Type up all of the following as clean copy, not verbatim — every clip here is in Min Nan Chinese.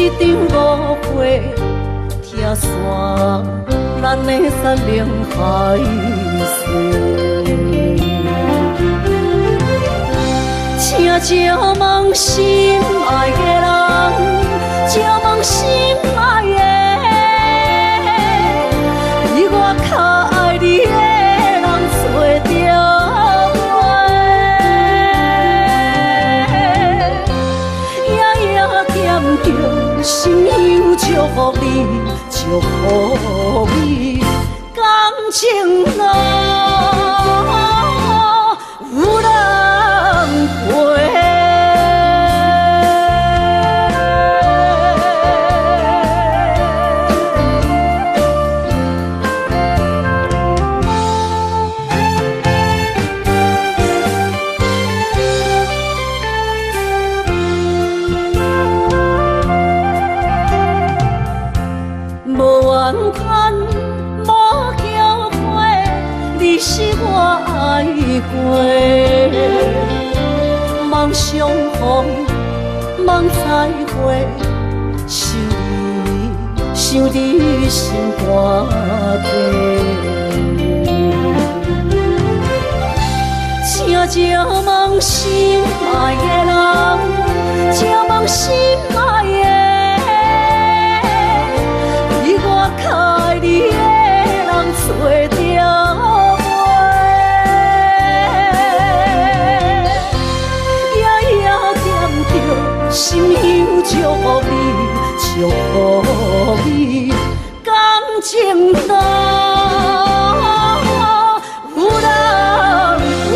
這場誤會，拆散咱的山盟海誓。請借問心愛的人，借問心愛的，比我較愛你的人找著無？夜夜惦著心香祝福你，祝福你，感情路有人陪。無怨嘆，無後悔，你是我愛過。望相逢，望再會，想你，想你心肝底。請借問心愛的人，借問心愛的，比我較愛你的人找著無？夜夜惦著心香祝福你，祝福你，感情路有人陪。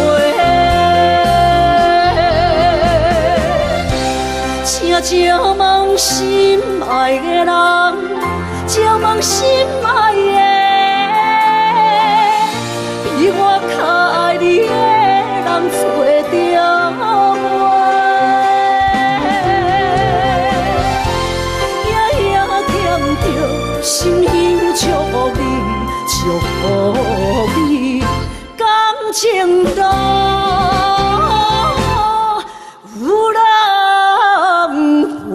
請借問心愛的人，借問心愛的，比我較愛你的人找著無？夜夜惦著心香祝福你，祝福你，感情路有人陪。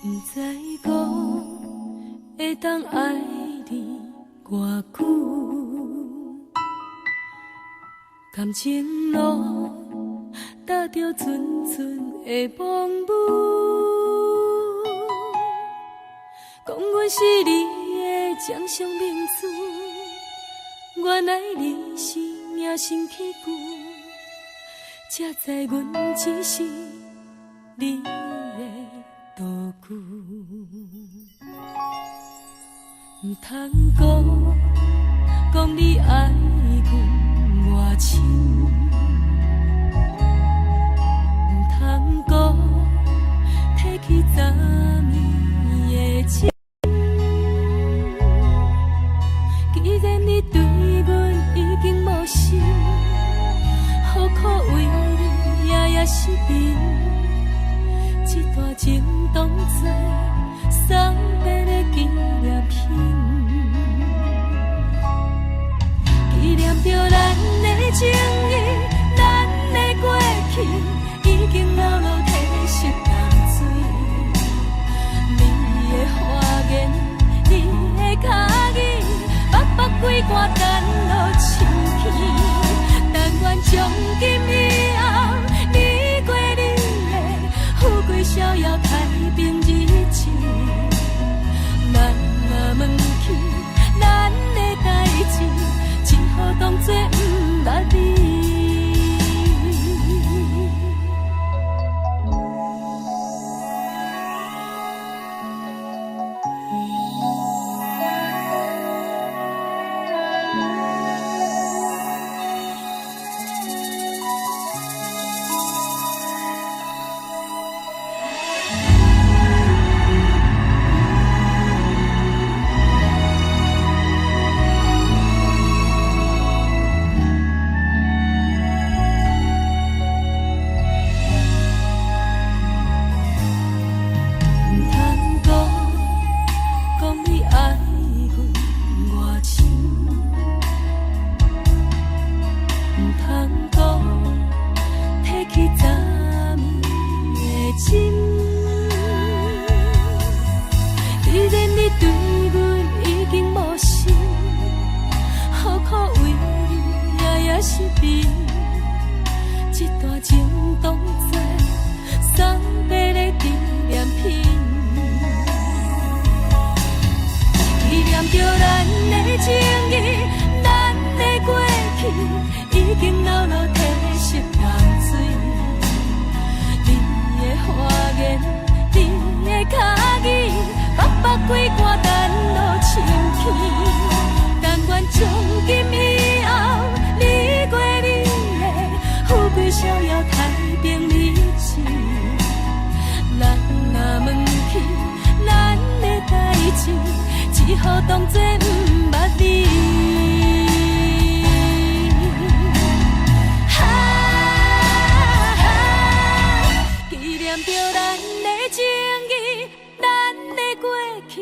毋知講會當愛你偌久，感情路踏著陣陣的風雨，講阮是你的掌上明珠，原來你是命生器具，才知阮只是你的道具。毋通講，講你愛阮偌深，毋通講，提起昨暝的情。既然你對阮已經無心，何苦為你夜夜失眠？這段情當作送別的紀念品，紀念著咱的情誼，咱的過去，已經流落褪色淡水。你的花言，你的跤語，目目規寒等落深去。但願從今以後，你過你的，富貴逍遙太平日子。咱若問起咱的代誌，只好當作毋捌你。毋通講，講你愛阮偌深，毋通講，提起昨暝的情。既然你對阮已經無心，何苦為你夜夜失眠？這段情當作送別的紀念品，紀念著咱的情誼，咱的過去，已經流落褪色淡水。你的花言，你的跤語，目目規寒等落深去。但願從今以後，你過你的，富貴逍遙太平日子。咱若問起咱的代誌，只好當作毋捌你。哈，紀念著咱的情誼，咱的過去，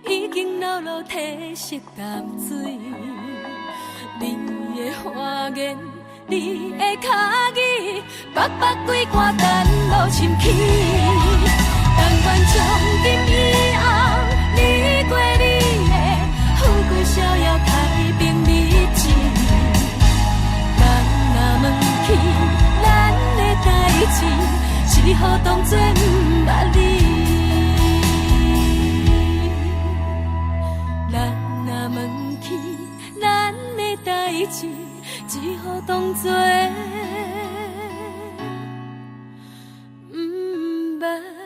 已經流落褪色淡水。你的花言，你的跤語，目目規寒等落深去。但願從今以後，你過你的，富貴逍遙太平日子。咱若問起咱的代誌，只好當作毋捌你。咱若問起咱的代誌，只好當作毋捌。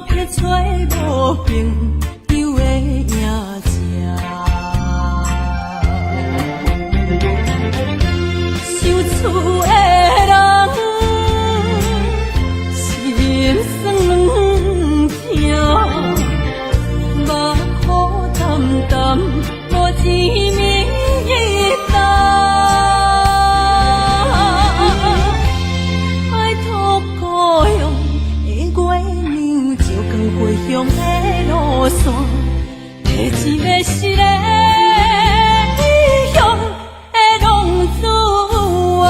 去揣無朋友的影子。想厝的人，心酸疼，目苦澹澹，無一暝一冬。拜託故鄉的月娘，照光回鄉的路線，提一个失的異鄉的浪子啊。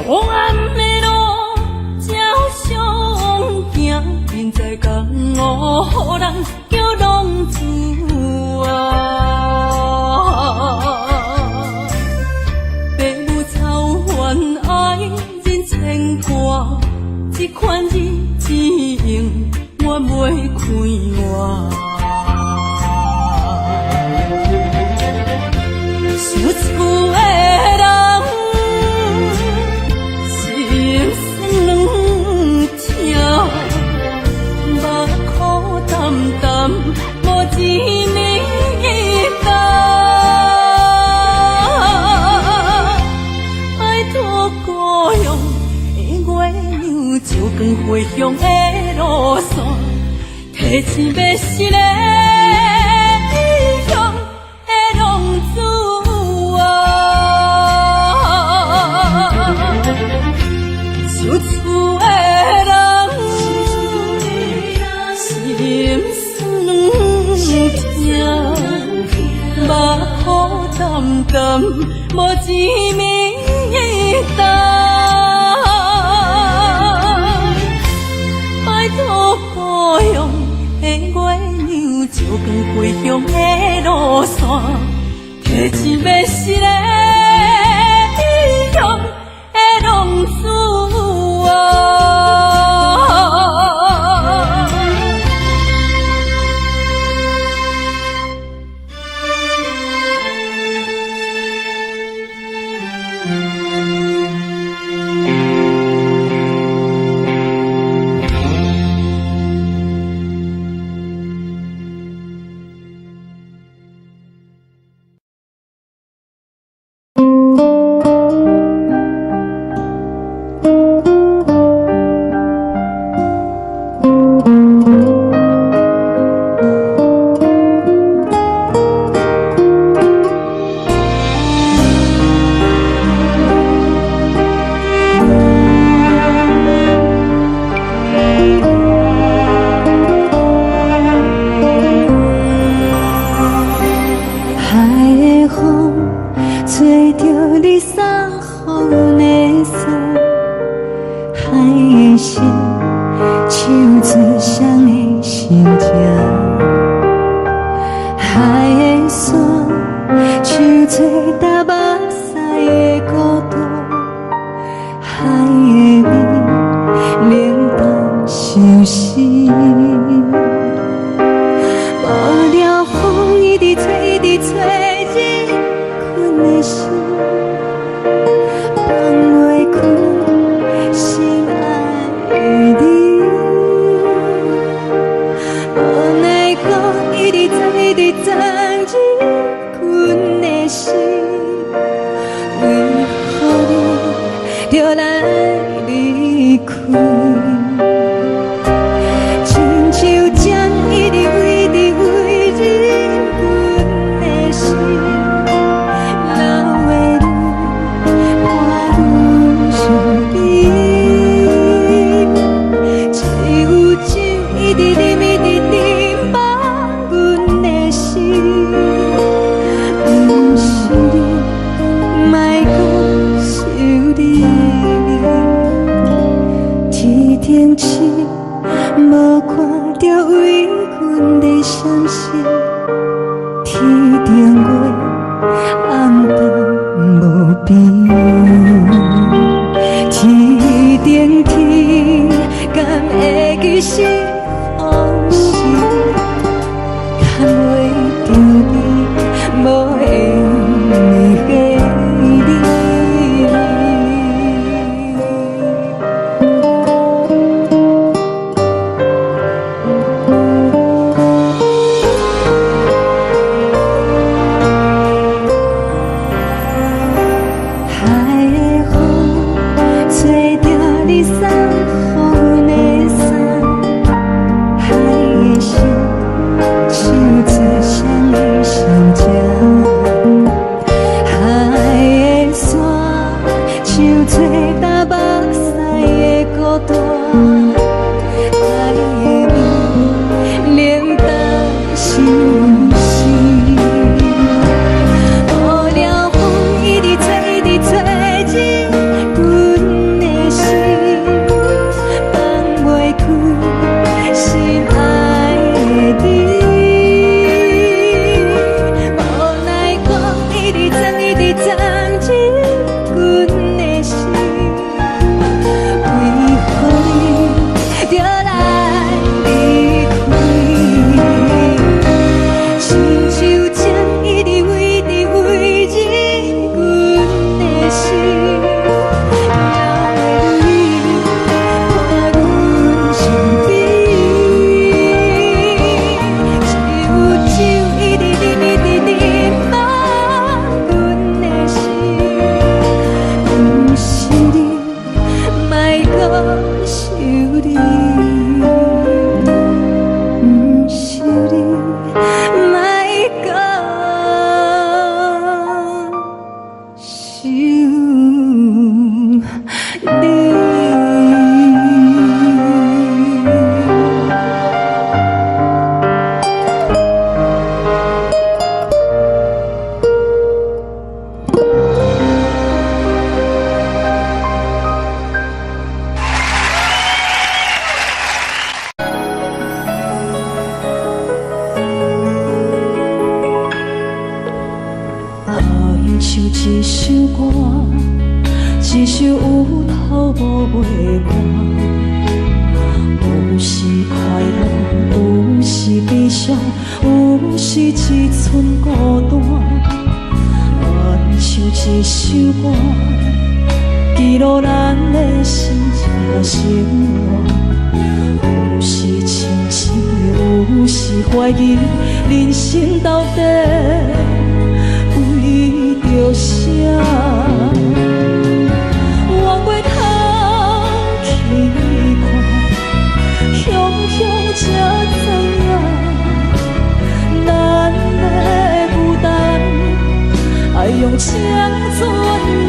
黑暗的路照相行，人在江湖，予人叫浪子啊。白母草原愛人牽掛，這款日子永遠袂快活。想厝的人，心酸疼，目苦澹澹，無一暝一冬。拜託故鄉的月娘，照光回鄉的路線，提一个失的異鄉的浪子啊。想厝的人，心酸疼，目苦澹澹，無一暝一冬。拜託故鄉的月娘，照光回鄉的路線，提一个失的異鄉的浪子啊。海的風吹著你送予阮的衫，海的心唱出誰的心情，海的山唱出踏目屎的孤獨，海的味冷淡相思。無聊風一直吹，一直吹，入阮的心，放袂開心愛的你。無奈何一直鑽，一直鑽入阮的心，為何你著來離開？親像針一直一直飛入阮的心，老的你伴阮相依，只有酒一直啉，一直啉，放阮的心，毋是你，莫閣想你。天是予时，牽袂著你，無緣的你。海的風吹著你送予阮的衫，海的心唱出誰的心情？海的沙唱出東北西的孤單，海的味冷淡相思。無聊風一直吹，一直吹進阮的心，放袂開心愛的你。無奈風一直鑽，一直鑽進阮的心，為何你著來離開？親像情一直飛，一直飛進阮的心，鳥的淚伴阮身邊。只有酒一直啉，一直啉，放阮的心，毋是你，莫閣想你，毋是你，莫閣想你。爱像一首歌，一首有頭無尾的歌，有時快樂，有時悲傷，有時一寸孤單。愛像一首歌，記錄咱的心情生活。有時清醒，有時懷疑，人生到底為著啥？轉過頭去看，雄雄才知影，咱的孤單愛用青春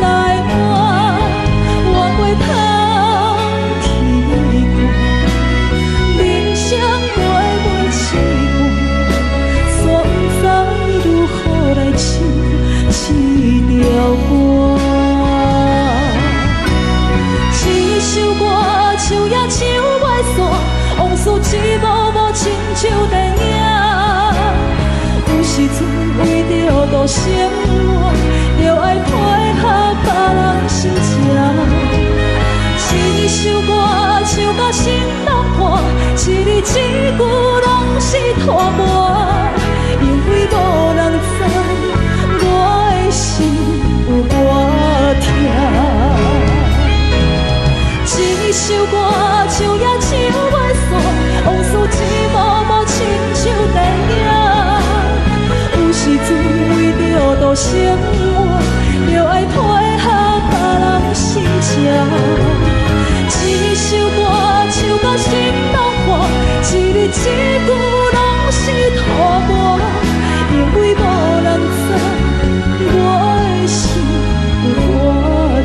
來換。轉過頭去看，人生短短一半，煞不知如何來唱這條歌。這首歌唱也唱袂煞，往事一幕幕親像電影。有時陣為著度生活，著愛配合別人心情。這首歌唱甲心攏破，一字一句攏是拖磨，因為無人知我的心有偌疼。這首歌唱也唱袂煞，往事一幕幕親像電影。有時陣為著度生活，著愛配合別人心情。這首歌唱甲心攏破，一字一句攏是拖磨，因為無人知我的心有偌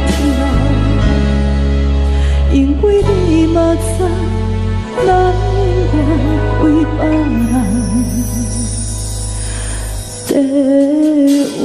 疼。因為你嘛知，咱永遠為別人在活。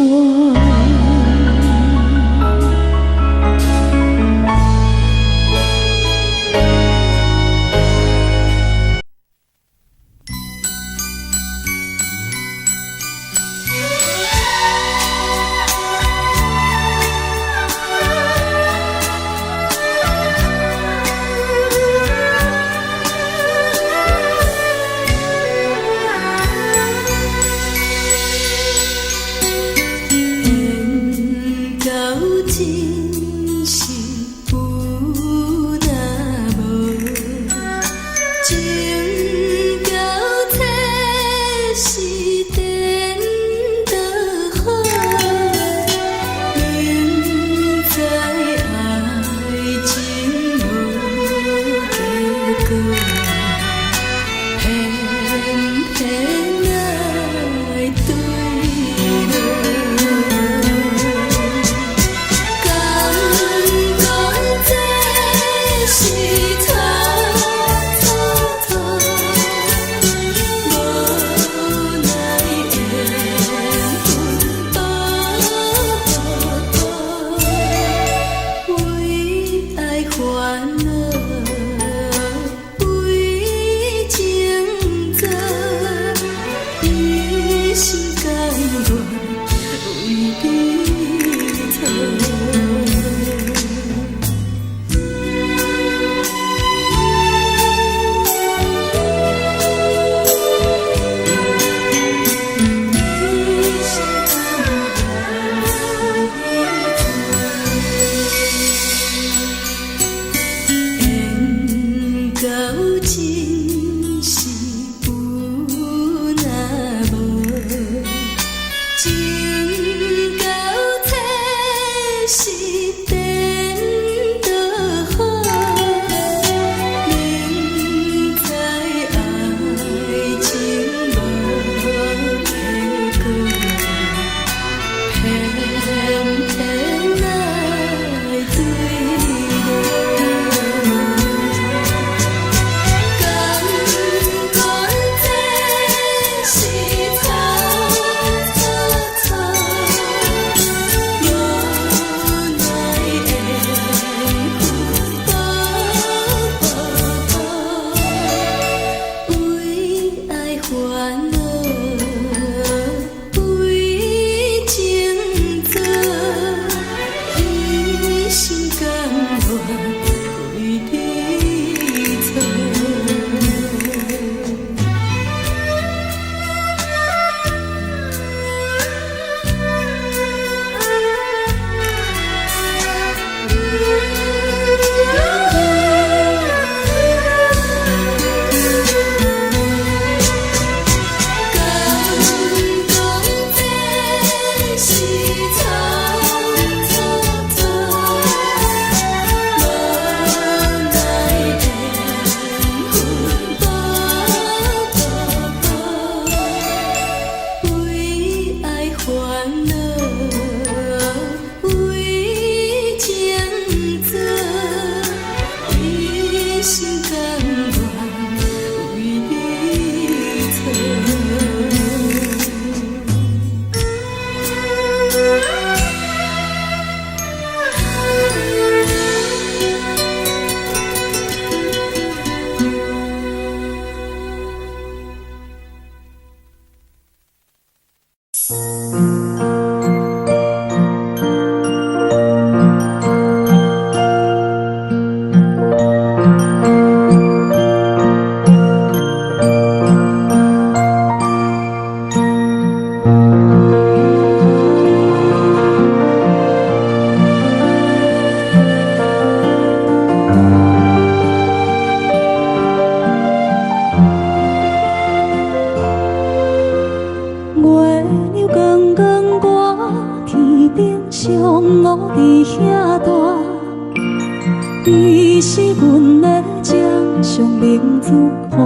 你是阮的掌上明珠，抱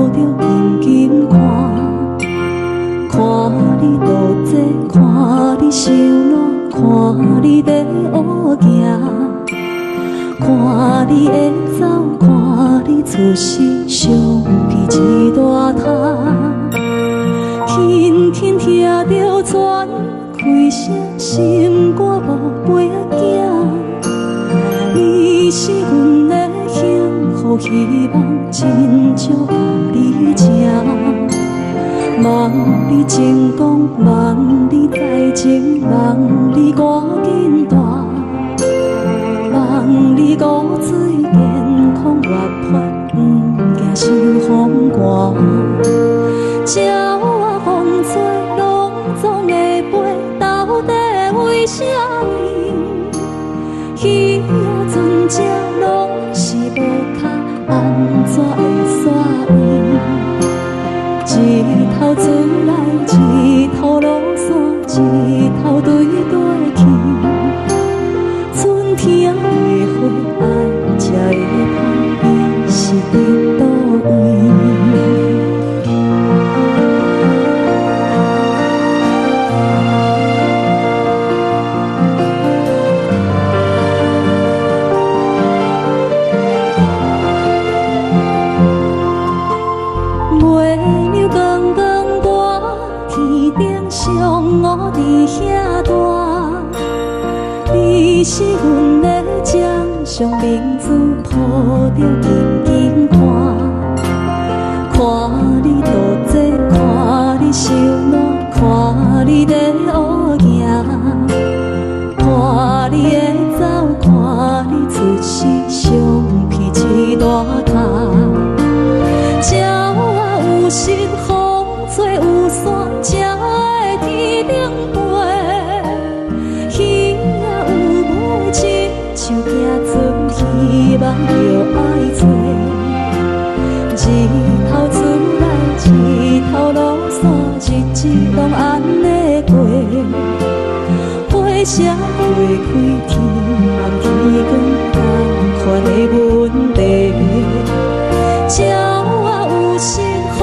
著緊緊看，看你渡這，看你收涎，看你咧學行，看你會走，看你出世，相片一大沓，輕輕聽著船開聲，心肝寶貝仔囝。你是阮的幸福希望，真少共你請。望你成功，望你再情，望你趕緊大，望你五水健康活潑，毋驚受風寒。鳥仔風吹，攏總會飛，到底為啥物？魚仔船只攏是無跤，按怎會煞位？日頭出來，日頭落山，日頭對過去。春天的花愛才會芳，伊是佇佗位？月亮光光挂天頂，上烏佇遐大。你是阮的掌上明珠，抱著緊緊看，看你渡這，看你收涎，看你咧學行，看你會走，看你出世，相片一大沓。鳥仔有心，風吹有線，才會天頂飛。魚仔有尾，親像行船，希望著愛揣。日頭出來，日頭落山，日子攏按呢過。花謝花開，天暗天光，仝款的問題。鳥仔有心，風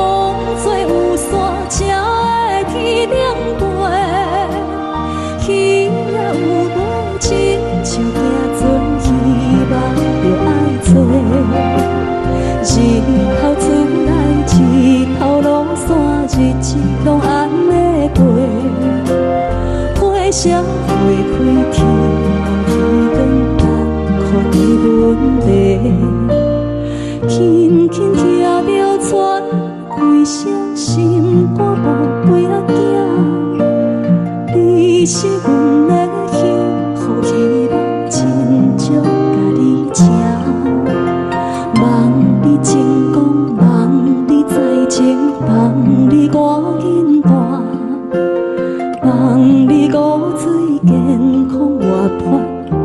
吹有線，才會天頂飛。魚仔有尾，親像行船，希望著愛揣。日頭出來，日頭落山，日子攏按呢過。花謝花開，天暗天光，仝款的問題。輕輕聽著船開聲，心肝寶貝仔囝。你是阮的幸福希望，真少共你請。望你成功，望你再情，望你趕緊大，望你五水健康活潑，毋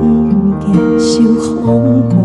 驚受風寒。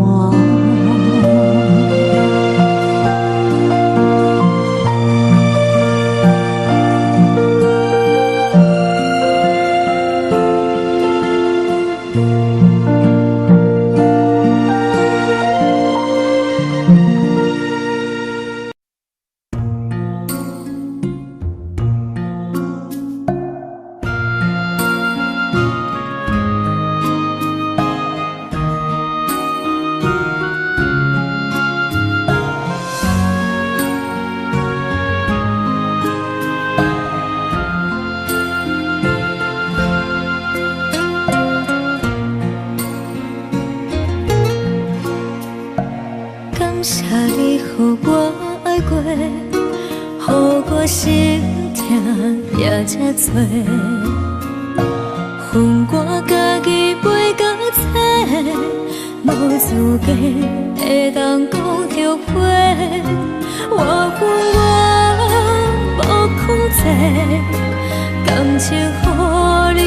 感謝你予我愛過，予我心疼也這多。恨我家己袂到找，無資格會當講後悔。我恨我無控制，感情予你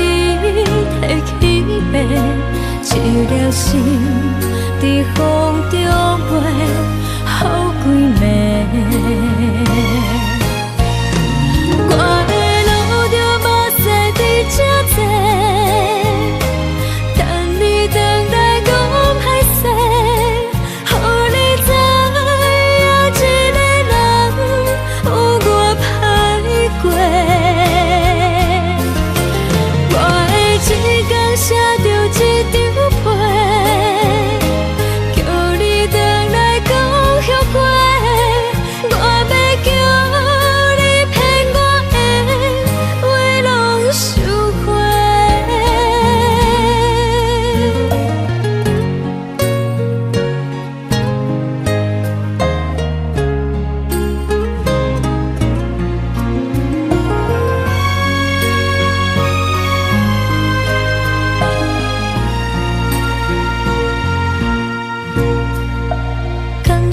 提去爬，一粒心佇風中飛，予規暝。我會流著目屎佇這坐，等你轉來講歹勢。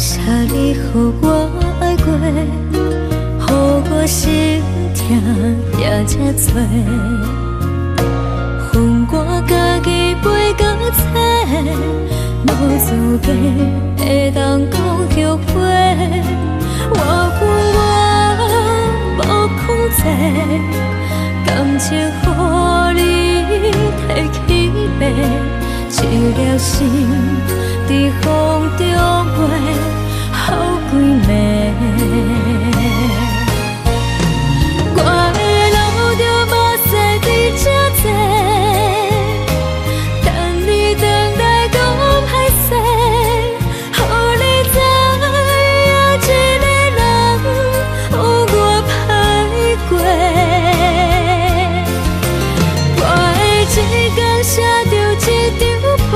謝你予我愛過，予我心疼定這多。予我家己飞到册，無資格會當講後悔。我有我無控制，感情予你提去爬，一粒心佇風中飛，予規暝。我會流著目屎佇這坐，等你轉來講歹勢，予你知影一个人有偌歹過。我會一工寫著一張批，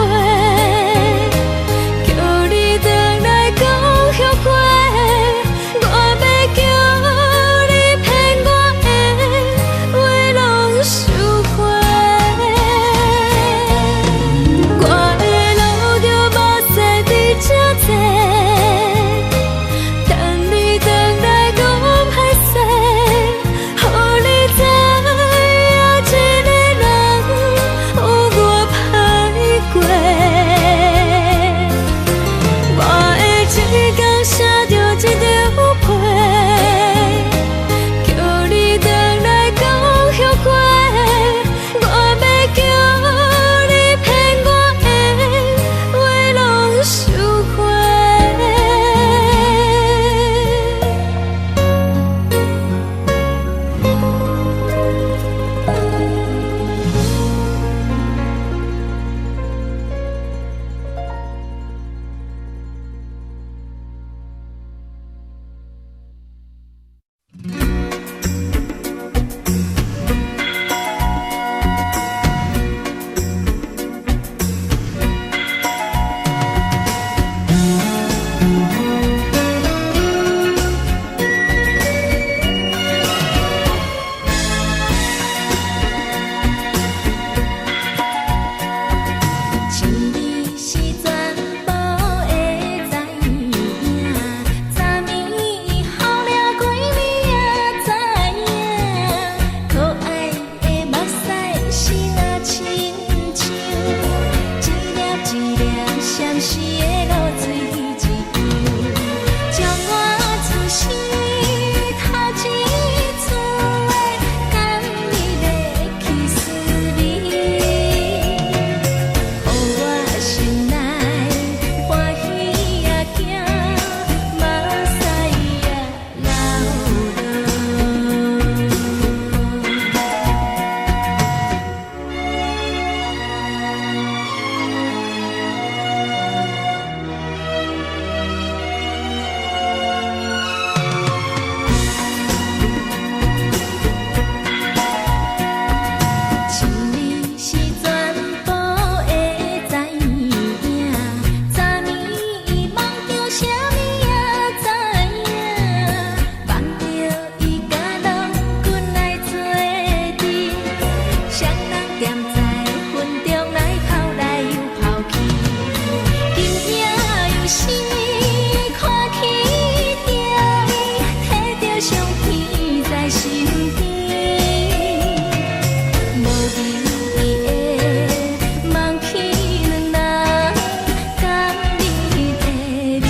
叫你轉來講後悔。我欲叫你騙我的話攏收回。我會流著目屎佇這坐，等你轉來講歹勢，予你知影一個人有偌歹過。我會一工寫著一張批，叫你轉來講後悔。我欲叫你騙我的話攏收回。一年是全部會知影，昨暝予掠幾暝也知影，可愛的目屎是若親像一粒一粒閃爍的露水一樣，將我此生頭一次的甘蜜的去思味。予我心內歡喜也驚，目屎也流落。一年是全部會知影，昨暝夢著啥物也知影，夢著伊佮郎君來做陣，雙人踮在雲中來跑來又跑去，今夜又是看起著伊，提著相片在身邊。無味的夢去兩人甘蜜的眠夢。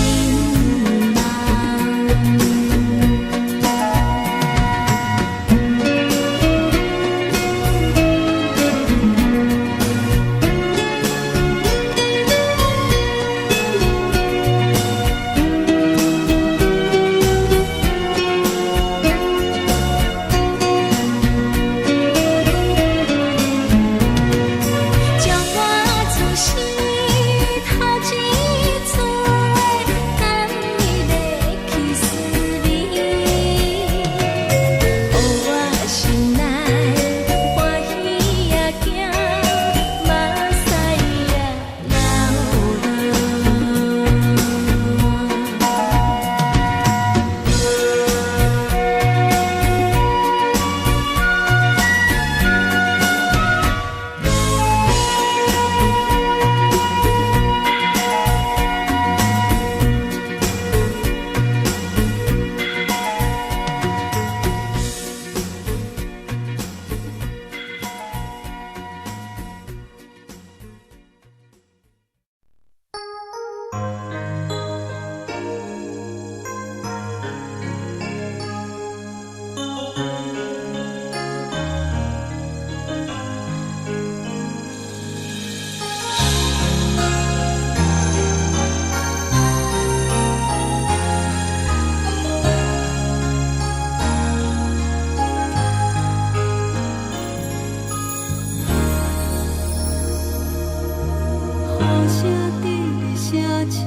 这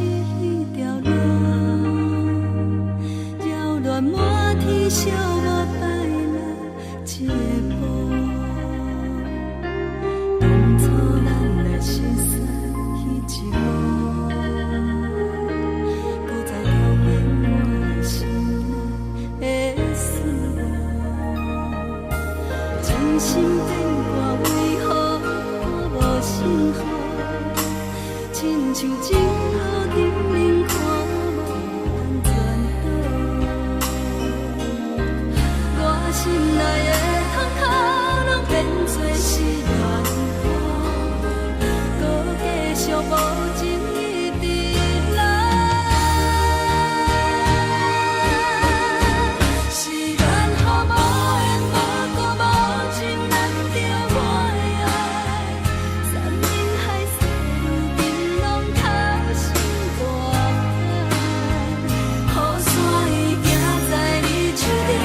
條路，擾亂滿天小我擺來這步。當初咱若熟似彼一幕，閣再重演我心內的思慕。真心變卦為何看無信號？親像情路燈輪看無安全島。我心內的痛苦攏變做是怨雨，閣繼續無情一直來。是緣予無緣無故無情難著我的愛，山盟海誓如今攏投身大海，雨傘伊行在你手中，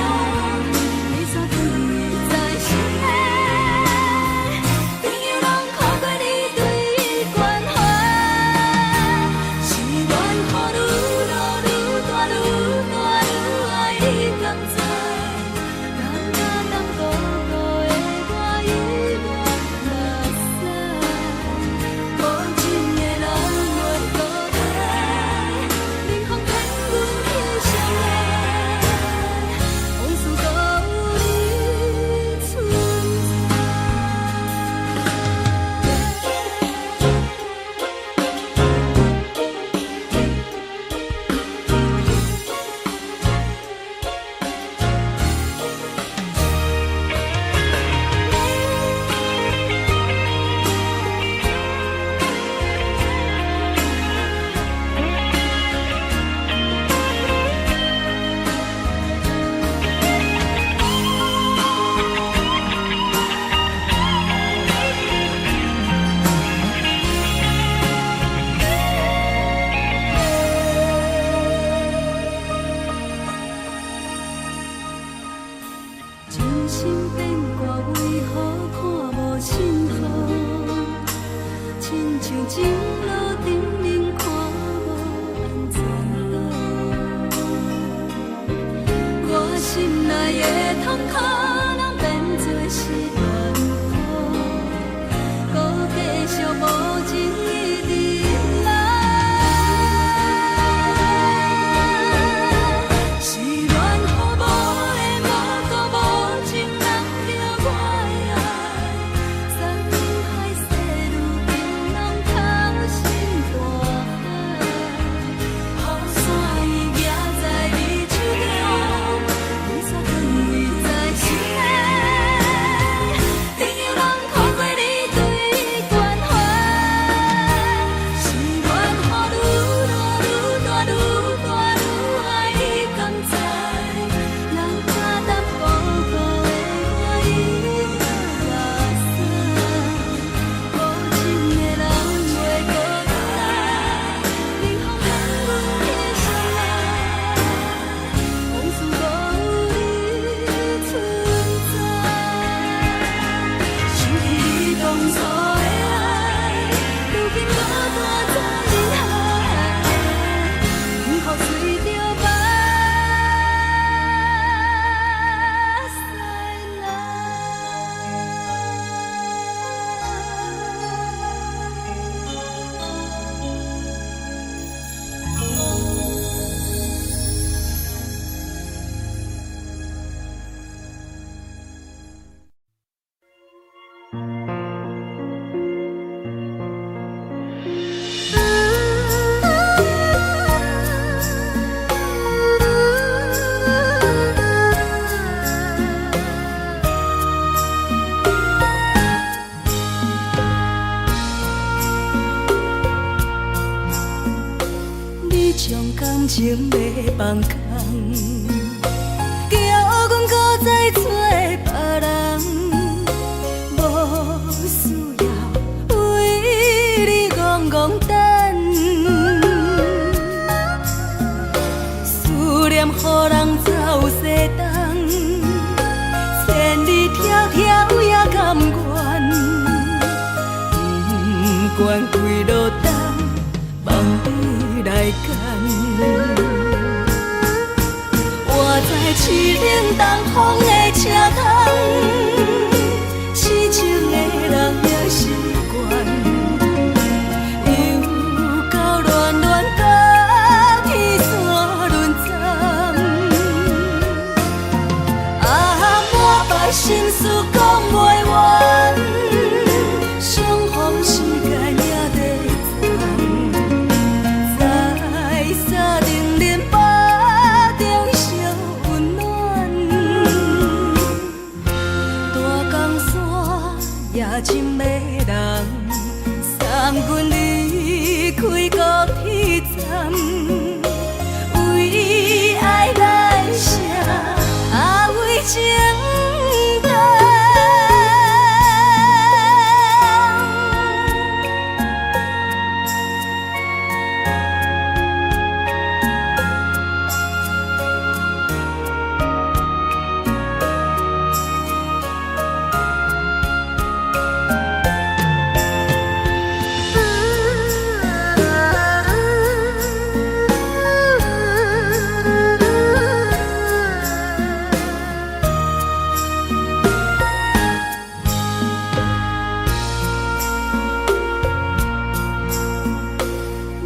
你煞放在心內，朋友攏看過你對伊關懷，是緣予愈落愈大愈大愈愛，你敢知？人若當孤孤的我猶原目屎，無情的人袂孤單，冷風騙阮去相愛，往事閣有你存在。真心變卦為何看無信號？親像情路燈輪看無安全島。我心內的痛苦攏變做是怨雨，閣繼續無情一直來。是緣予無緣無故無情難著我的愛，山盟海誓如今攏投身大海。雨傘伊行在你手中，你煞放在心內。朋友攏看過你對伊關懷，是緣予愈大愈大愈大愈愛，你敢知？人若當孤孤的我猶原目屎，無情的人袂孤單，冷風騙阮去相愛，往事閣有你存在。想起你當初的愛，如今孤單在人海，幸福隨著目屎來。你將感情欲放空，叫阮閣再找別人，無需要為你戇戇等，思念予人走西東，千里迢迢也甘願，不管幾落冬，望你來揀。活在凄冷東風的車窗，痴情的人也習慣。又到亂亂甲天山輪轉，啊，滿腹心事講袂完，相逢時間也在站，在三重恁腹中相溫暖，大江山也真迷人，送阮離開高鐵站，為愛來寫，啊為情等。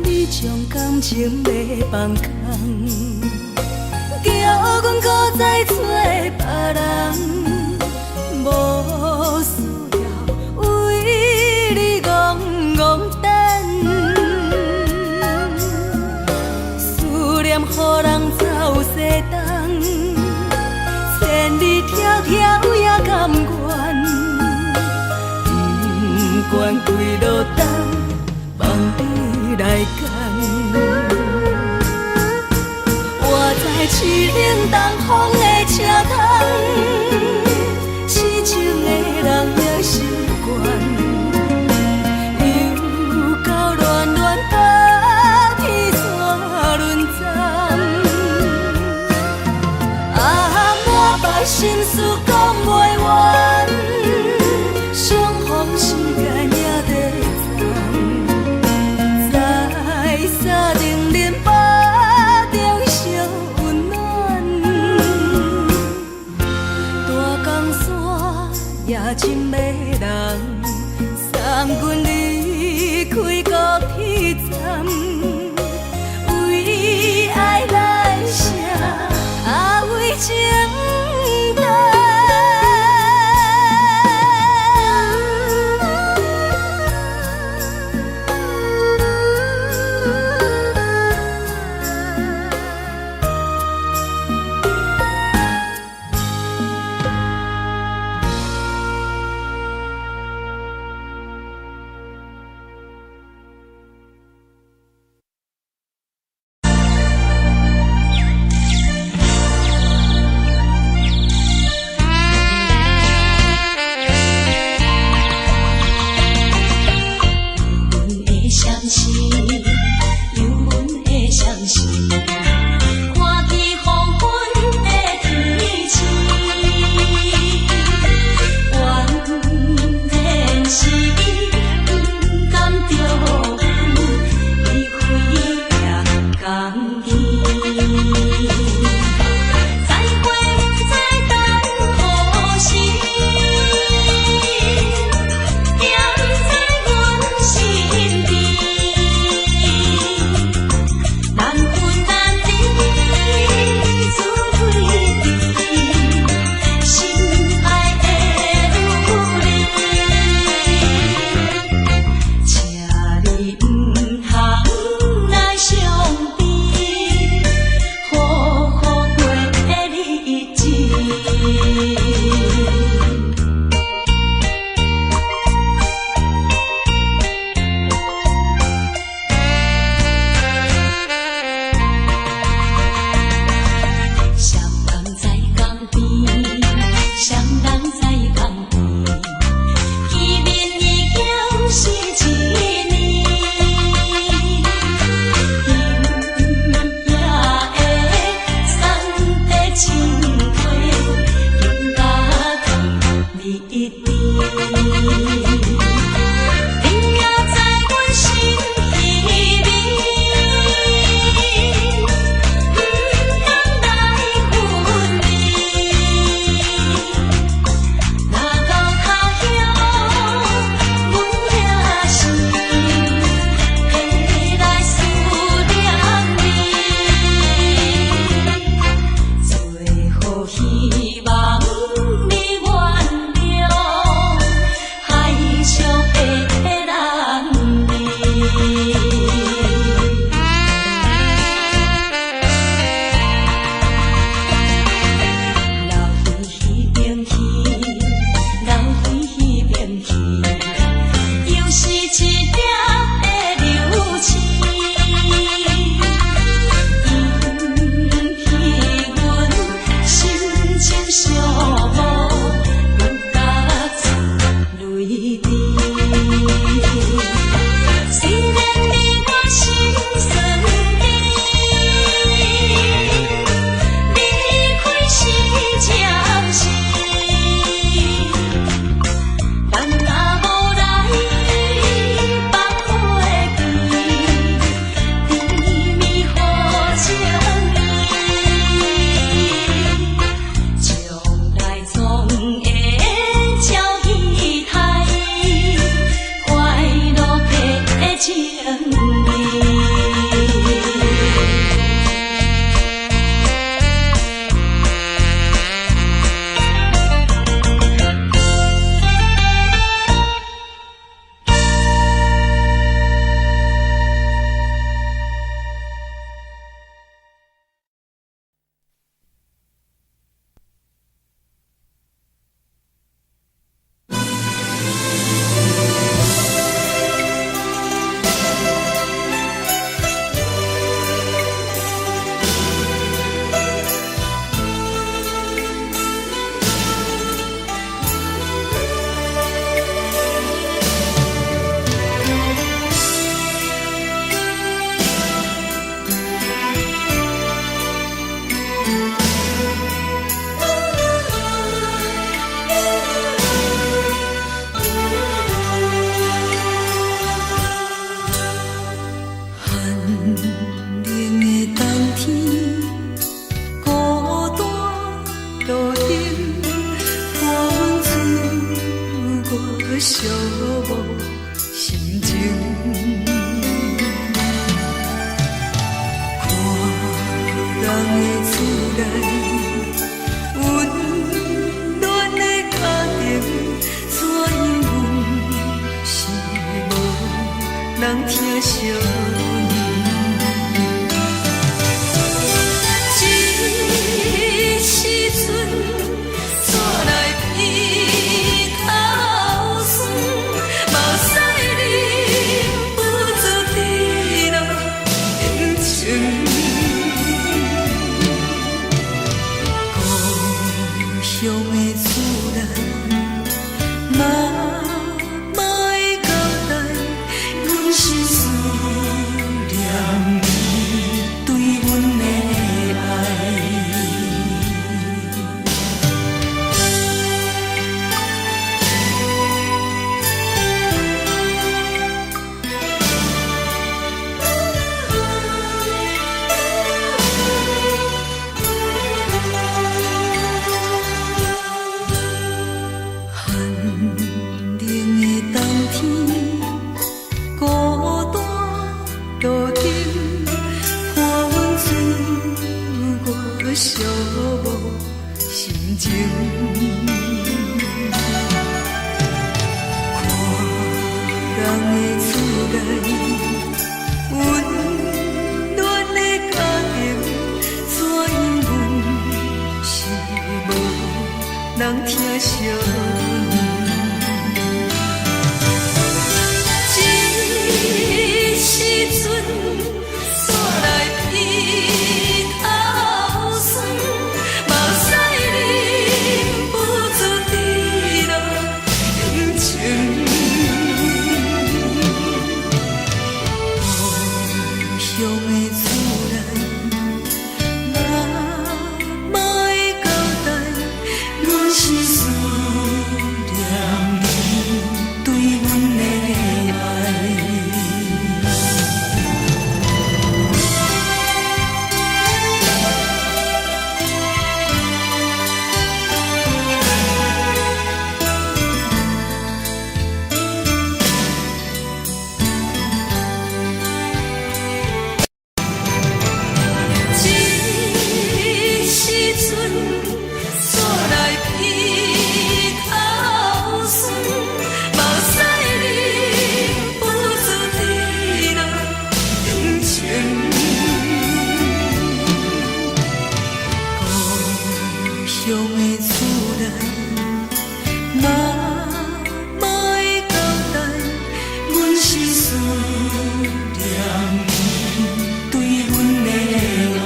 你將感情欲放空，叫阮閣再揣別人，無需要為你戇戇等，思念予人走西東，千里迢迢也甘願，不管幾落冬，放你來揀。活在凄冷東風的車窗，痴情的人也習慣。又到亂亂甲天山輪轉，啊，滿腹心事講袂完，相逢時間也在站，在三重恁腹中相溫暖，情。看人的厝內，溫暖的家庭，怎樣阮是無人疼惜阮。這時陣煞來鼻頭酸，目屎忍不住滴落眼睛。故鄉的厝內，媽媽的交代，阮是思念你對阮的愛。這時陣煞來鼻頭酸，目屎忍不住滴落眼睛。故鄉的厝內，媽媽的交代，阮是思念你對阮的愛。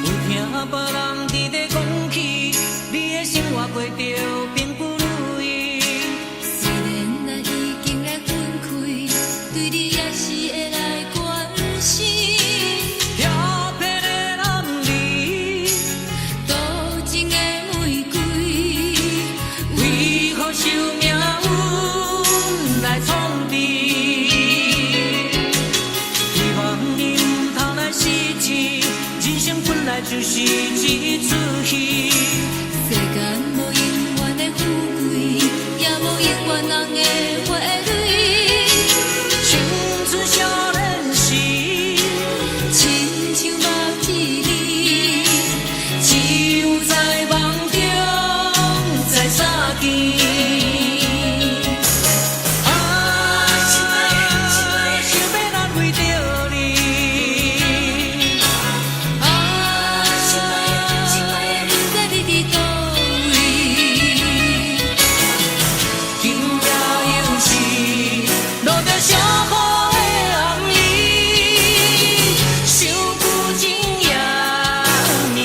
有聽別人佇咧講起，你的生活過著並不如意。雖然咱已經來分開，對你也是會來關心。調皮的男兒，多情的玫瑰，為何受命運來創治？希望你毋通來失志，人生本來就是一齣戲。世間無永遠的富貴，也無永遠人的花蕊。青春少年時，親像目一暝，只有在夢中再相見。啊，想欲難為著你。啊，心愛的，不知你佇佗位。今夜又是落著小雨的暗暝，想舊情也綿綿。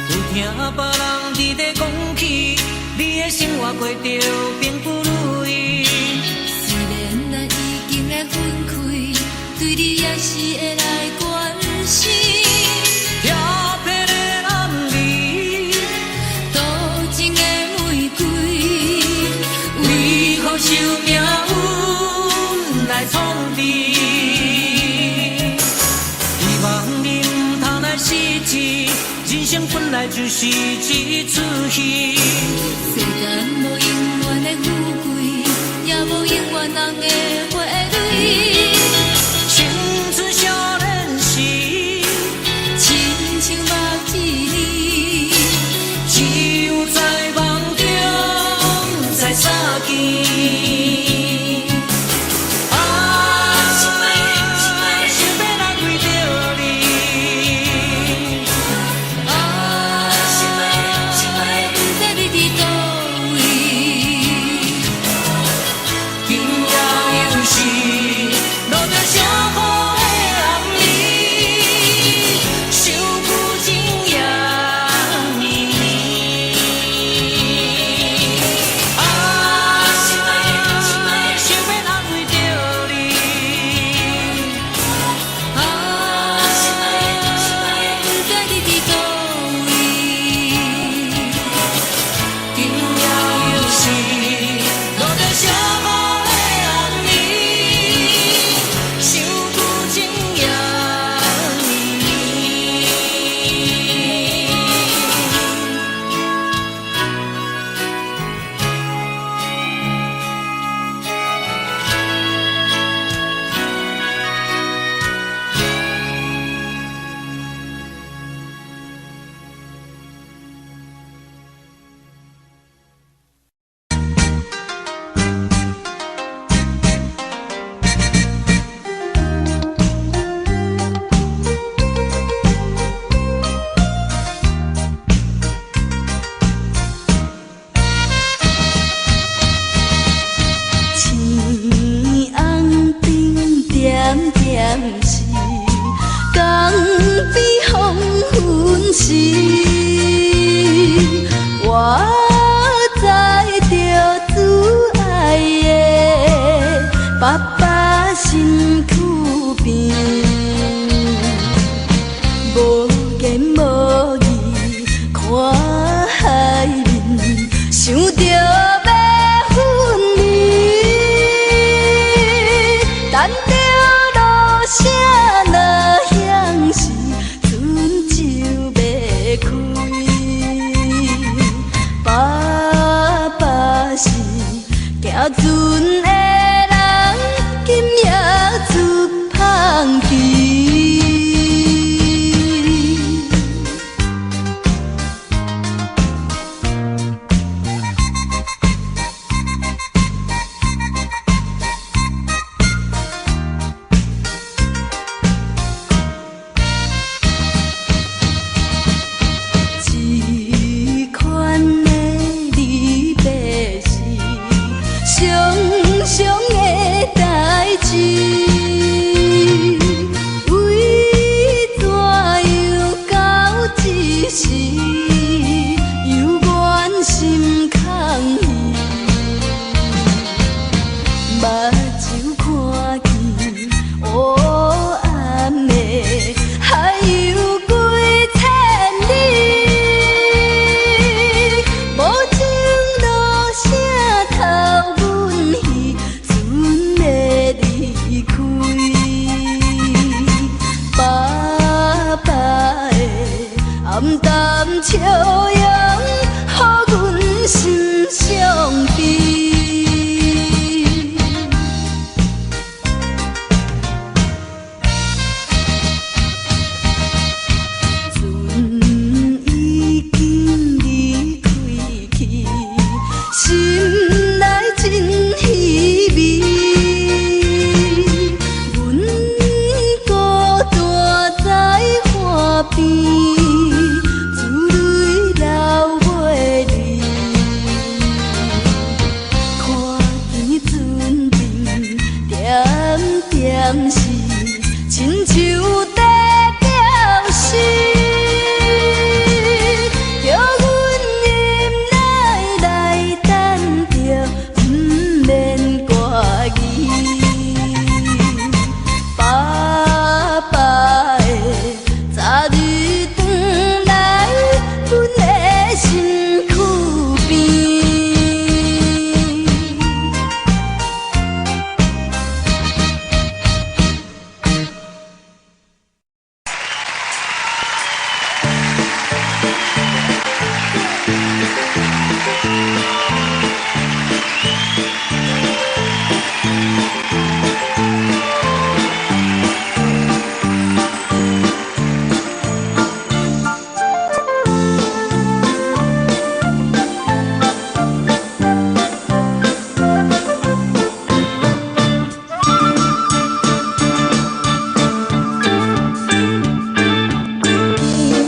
有聽別人佇咧講起，你的生活過著並不如意。雖然咱已經來分開，對你也是會來關心。調皮的男兒，多情的玫瑰，為何受命運來創治？希望你毋通來失志，人生本來就是一齣戲。世間無永遠的富貴，也無永遠人的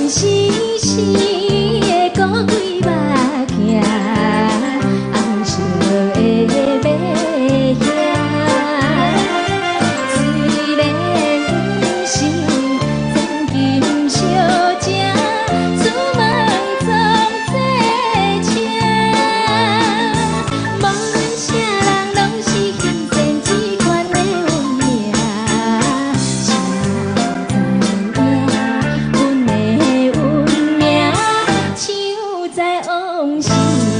金丝丝的古鬼目镜，红色的马靴。虽然是千金小姐，出门总坐车。无论啥人，攏是欣羡这款的运命。谁知影阮的运命，唱在往事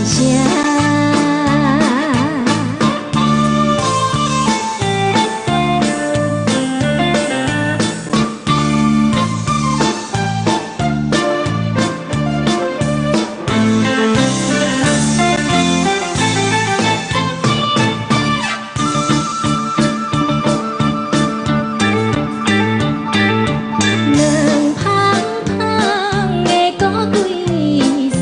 声。兩芳芳的古鬼山，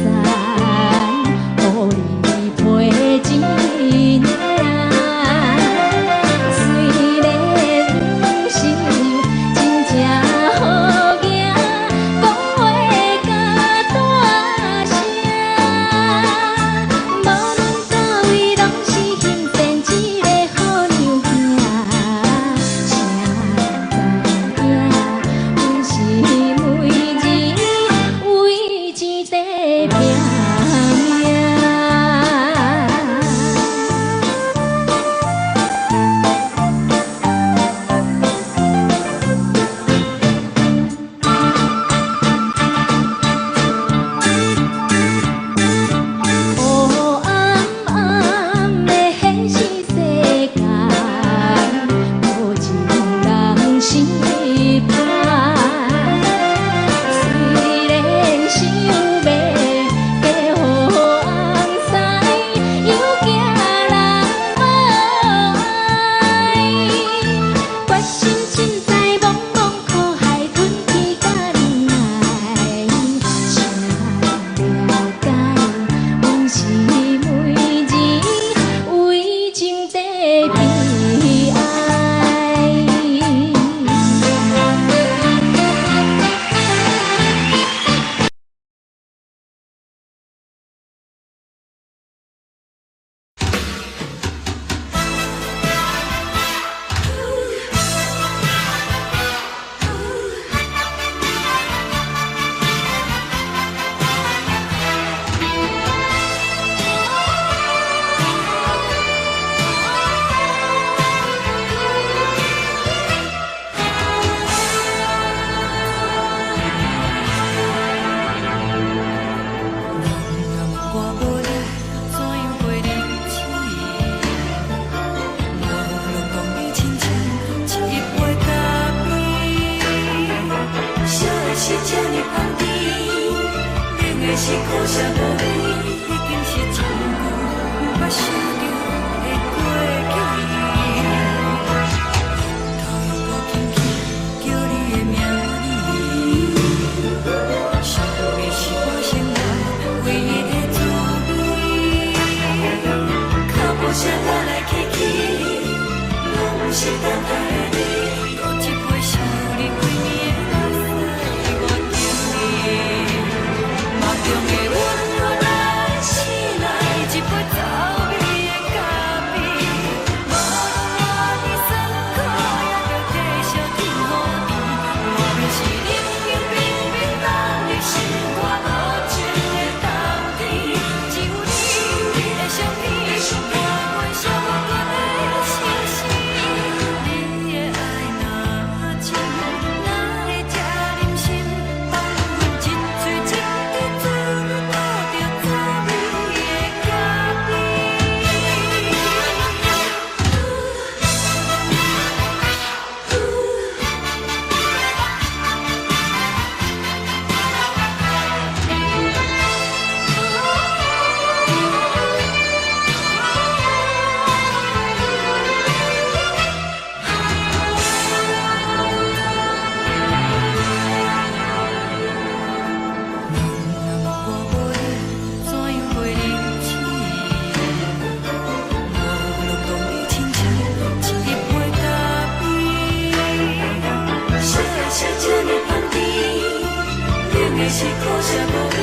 是可惜無你，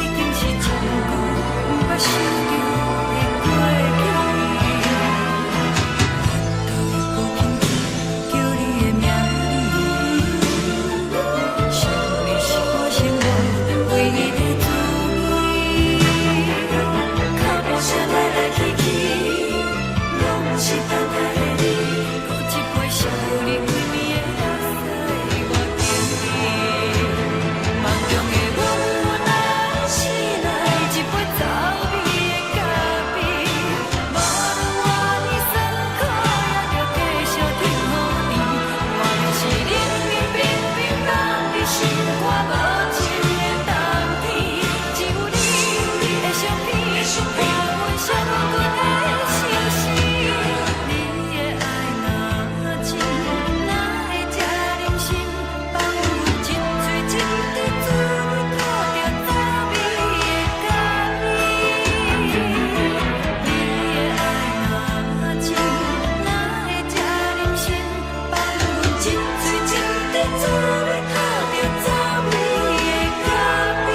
已經是真久毋捌想著的過去。腹肚又閣輕輕叫你的名字，想你是我生活唯一的滋味。腳步聲來來去去，攏是等待的你。閣一杯燒你規暝的目屎，我敬你。夢中的阮來是來一杯走味的咖啡，無論活佇酸苦，也著繼續挺予甜。我就是冷冷冰冰凍佇心肝無情的冬天，只有你，你的相片，伴阮寂寞的相思。你的愛若真，哪會這忍心放阮一喙一滴滋味吐著走味的咖啡？你的愛若真，哪會這忍心放阮一喙一滴滋味吐著走味的咖啡？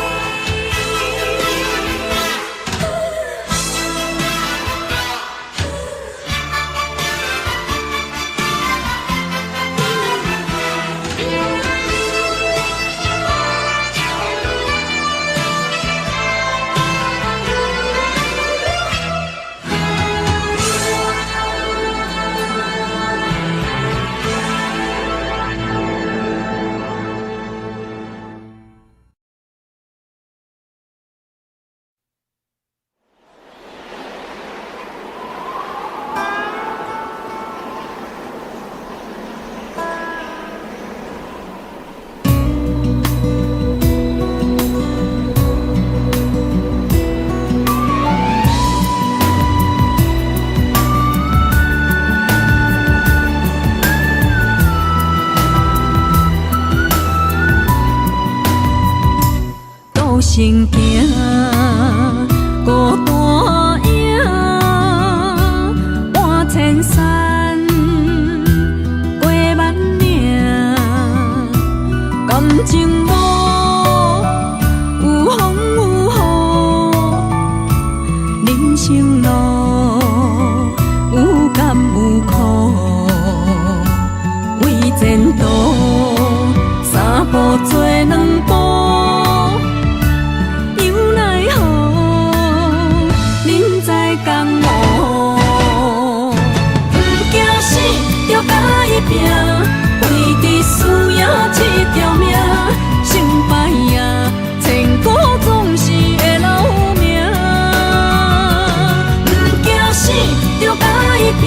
孤身行，孤單影，搬千山，過萬嶺，感情無有風有雨，人生路有甘有苦，為前途三步做兩步。又奈何，人在江湖，毋驚死，著共伊拚，為著輸贏這條命，成敗啊，千古總是會留名。毋驚死，著共伊拚，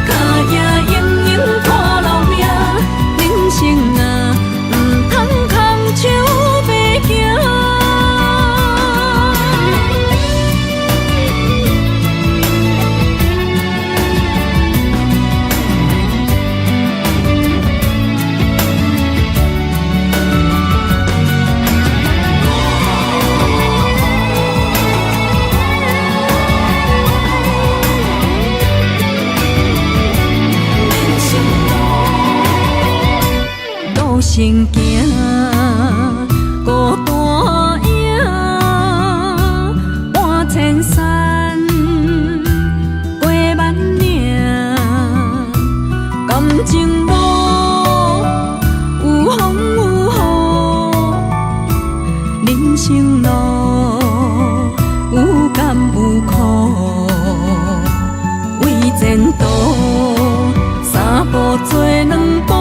跤跡永永看留名。人生啊，毋通空手白行。人生路，孤身行，孤單影，搬千山，過萬嶺，感情無有風有雨，人生路有甘有苦，為前途三步做兩步。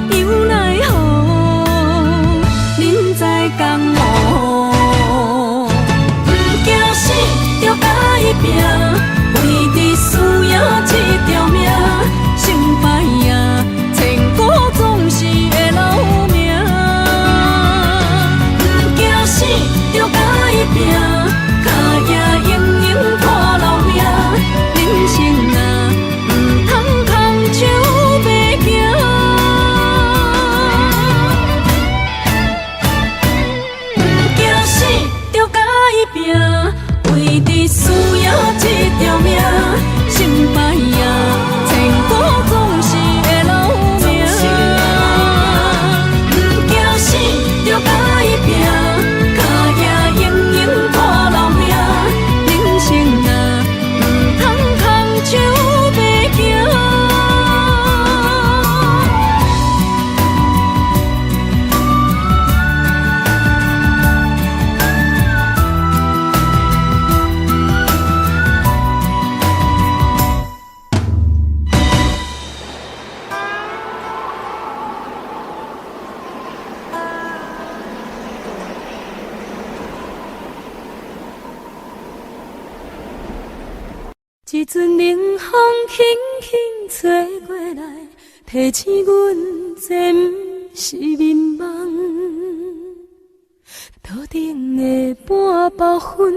又奈何，人在江湖，毋驚死，著共伊拚，為著輸贏這條命，成敗啊，千古總是會留名。毋驚死，著共伊拚，跤跡永永看留名。人生啊，毋通空手白行。毋驚死，著共伊拚，為著輸贏這條命，成敗啊，千古總是會留名。毋驚死，一陣冷風輕輕吹過來，提醒阮這毋是眠夢。桌頂的半包薰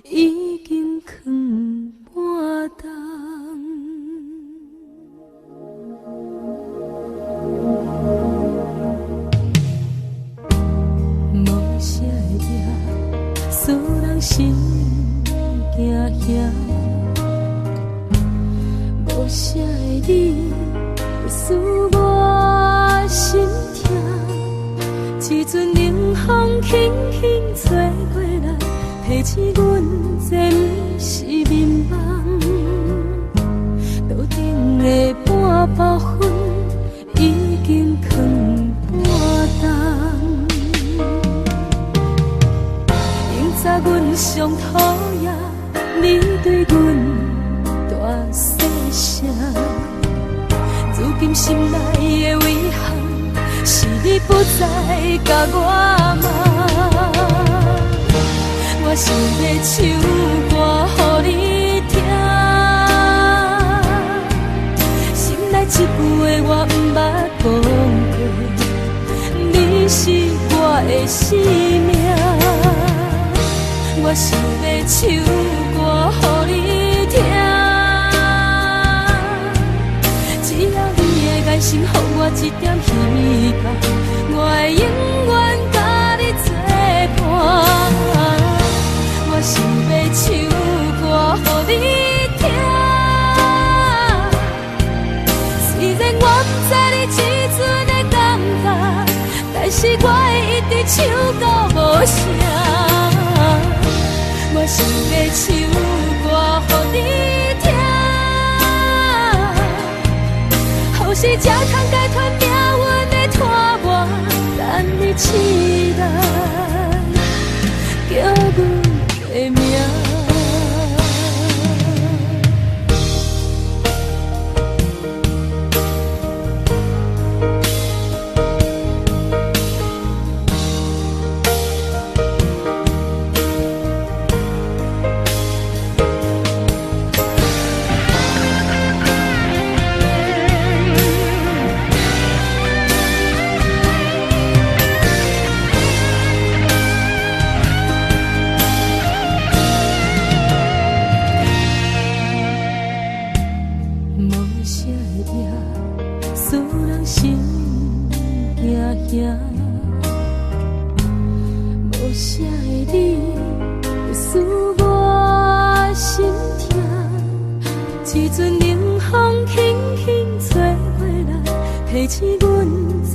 已經囥半冬。無聲的夜，使人心驚嚇。無聲的你，使我心痛。一陣冷風輕輕吹過來，提醒阮這毋是眠夢。桌頂的半包薰已經囥半冬。永早阮上討厭你對阮大細聲，如今心內的遺憾，是你不再共我罵。我想欲唱歌予你聽，心內這句話我毋捌講過，你是我的生命。我想欲唱歌予你聽，只要你的眼神予我一點希望，我會永遠佮你作伴。我想欲唱歌予你聽，雖然我毋知你這陣的感覺，但是我會一直唱到無聲。我想欲唱歌予你聽，予是才通解脫命運的拖磨，等你醒來，叫阮的名。無聲的夜，使人心驚嚇。無聲的你，使我心痛。一陣冷風輕輕吹過來，提醒阮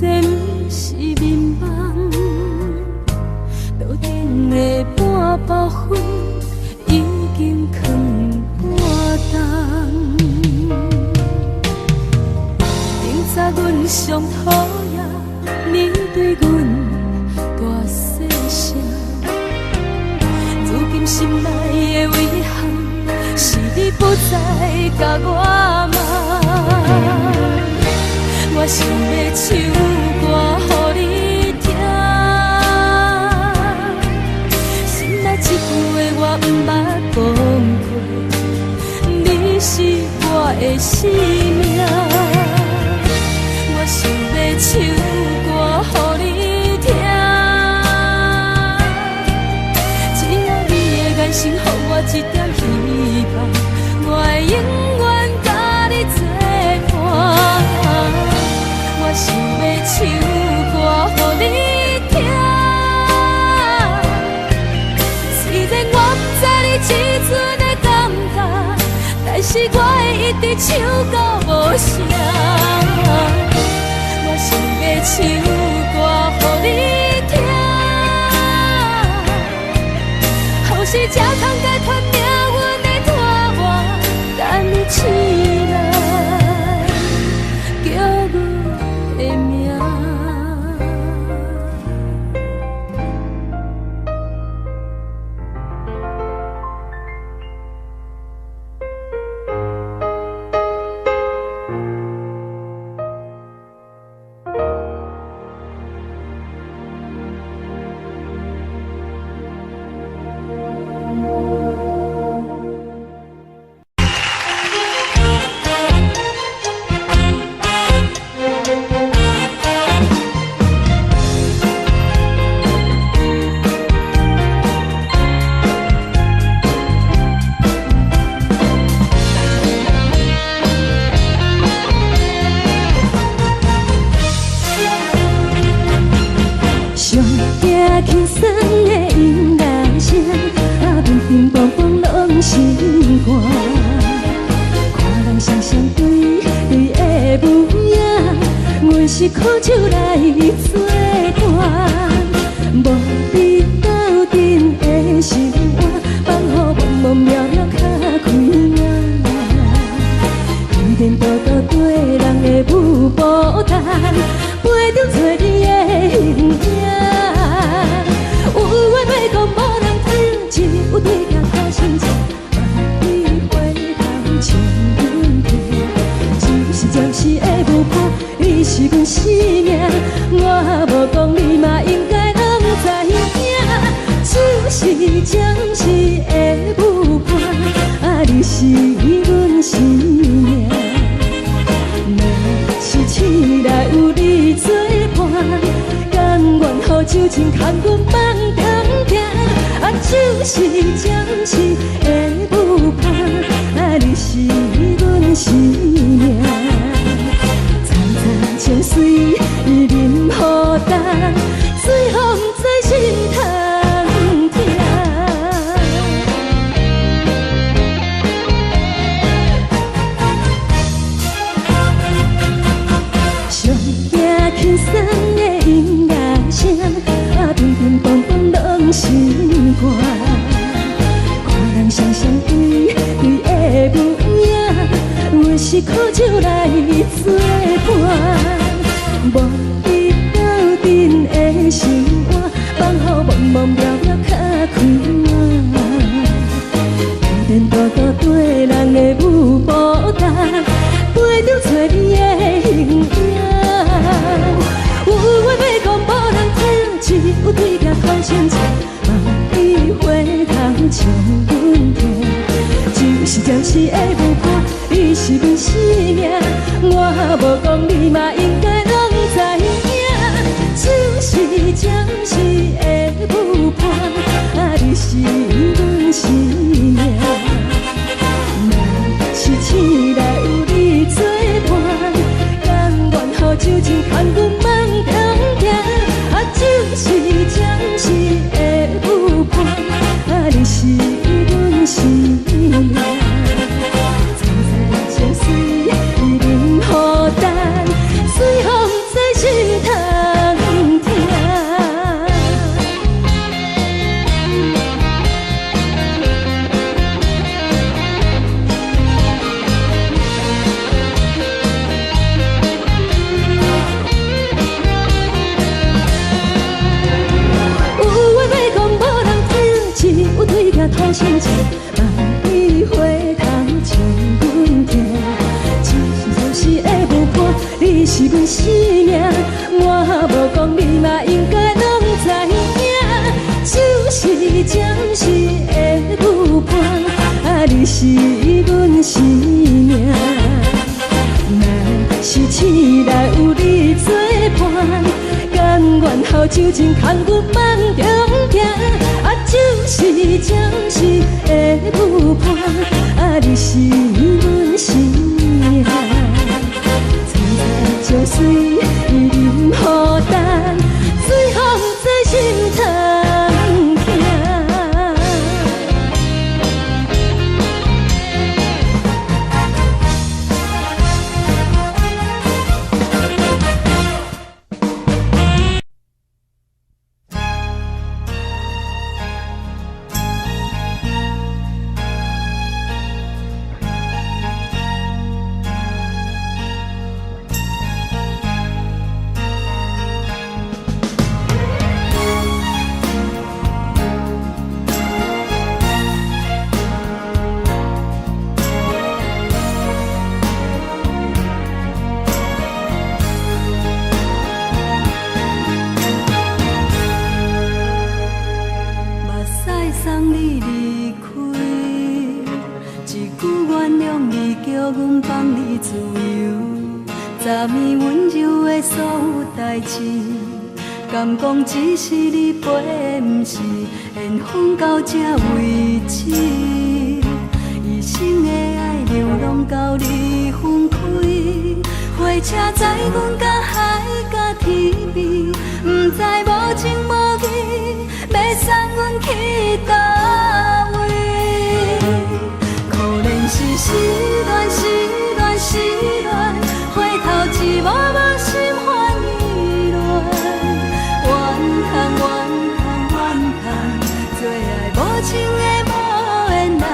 這毋是眠夢。桌頂的半包薰已經囥半冬。永早阮上討厭你對阮大細聲，如今心內的遺憾，是你不再共我罵。我想欲唱歌予你聽，心內這句話我毋捌講過，你是我的生命。我想欲唱歌予你聽，只要你的眼神予我一點希望，我會永遠佮你作伴。我想欲唱歌予你聽，雖然我毋知你這陣的感覺，但是我會一直唱到無聲。我想欲唱歌予你聽，予是才通解脫命運的拖磨，等你醒來，叫阮的名。生命，我無講你嘛應該攏知影。酒是暫時的舞伴，啊，你是阮生命。若是醒來有你做伴，甘願予酒精牽阮夢通行。啊，酒是暫時的舞伴，啊，你是阮生命。層層情隨淋雨重，水予毋知心通疼。上驚輕鬆的音樂聲，啊，乒乒乓乓攏是歌。看人雙雙對對的舞影，阮是苦酒來作伴。無你鬥陣的生活，放予茫茫渺渺較快活。天天多多綴人的舞步重，陪著找你的形影。有話欲講無人聽，只有對鏡看清楚，望你回頭笑阮聽。酒是暫時的舞伴，你是阮生命，我無講你嘛應該攏知影。酒是暫時的舞伴，啊，你是阮生命。若是醒來有你作伴，甘願予酒精牽阮夢通行。啊，酒是暫時的舞伴，啊，你是阮生命。層層情隨淋雨重，水予毋知心通疼。有話欲講無人聽，只有對鏡吐心情，望你回頭笑阮聽。酒是暫時的舞伴，你是阮生命，我無講你嘛應該攏知影。酒是暫時的舞伴，啊，你是阮生命。若是醒來有你作伴，甘願予酒精牽阮夢中行。啊，酒是暫時的舞伴，啊，你是阮生命。層層情隨淋雨重，水予毋知心通疼。目屎送你離開，一句原諒你，叫阮放你自由。昨暝溫柔的所有代誌，敢講只是你陪，毋是緣分到這為止。一生的愛流浪到你分開，火車載阮到海角天邊，毋知無情無義，欲送阮去佗位？可憐是失戀，失戀，失戀，回頭一幕幕心煩意亂。怨嘆怨嘆怨嘆，做愛無情的無緣人，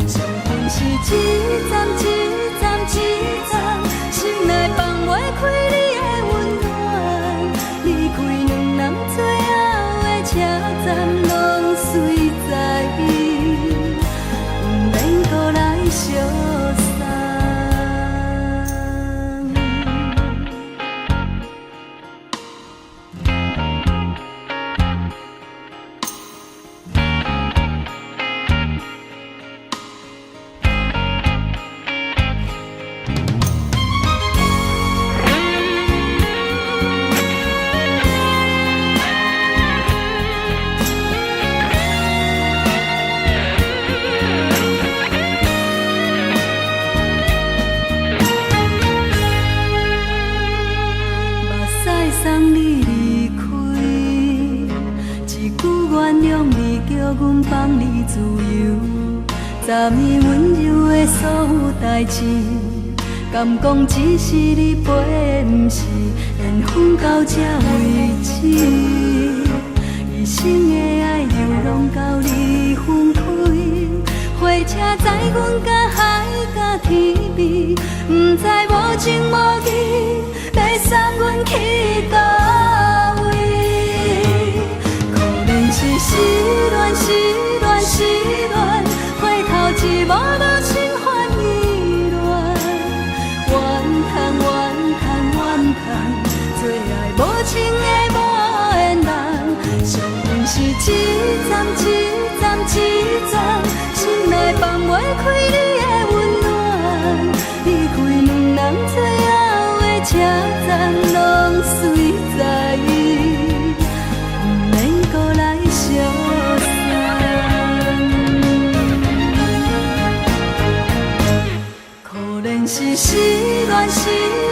傷心是一站一站一站，心內放袂開你的溫暖。離開兩人最後的車站，攏隨站。昨暝溫柔的所有代誌，敢講只是你陪，毋是緣分到這為止。一生的愛流浪到你分開，火車載阮甲海佮天邊，毋知無情無義，欲送阮去佗位？可憐是失戀，失戀，失戀，回頭一望就心煩意亂。怨嘆怨嘆怨嘆，做愛無情的無緣人，上恨是一站一站一站，心內放袂開你的溫暖，離開兩人最後的車站，攏隨在伊，毋免閣來相送。可憐是失戀，失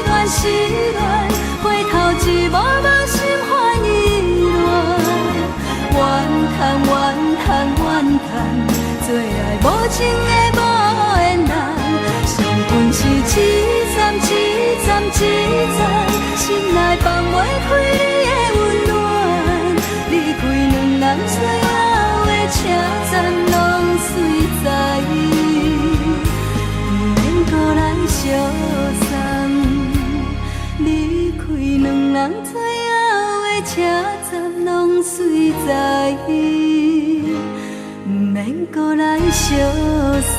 戀，失戀，回頭一望無心煩意亂。怨嘆怨嘆怨嘆，做愛無情的無緣人，上恨是一站一站一站，心內放袂開你的溫暖，離開兩人最後的車站，攏隨在伊，毋免閣來相送。離開兩人最後的車站，攏隨在伊，毋免閣來相送。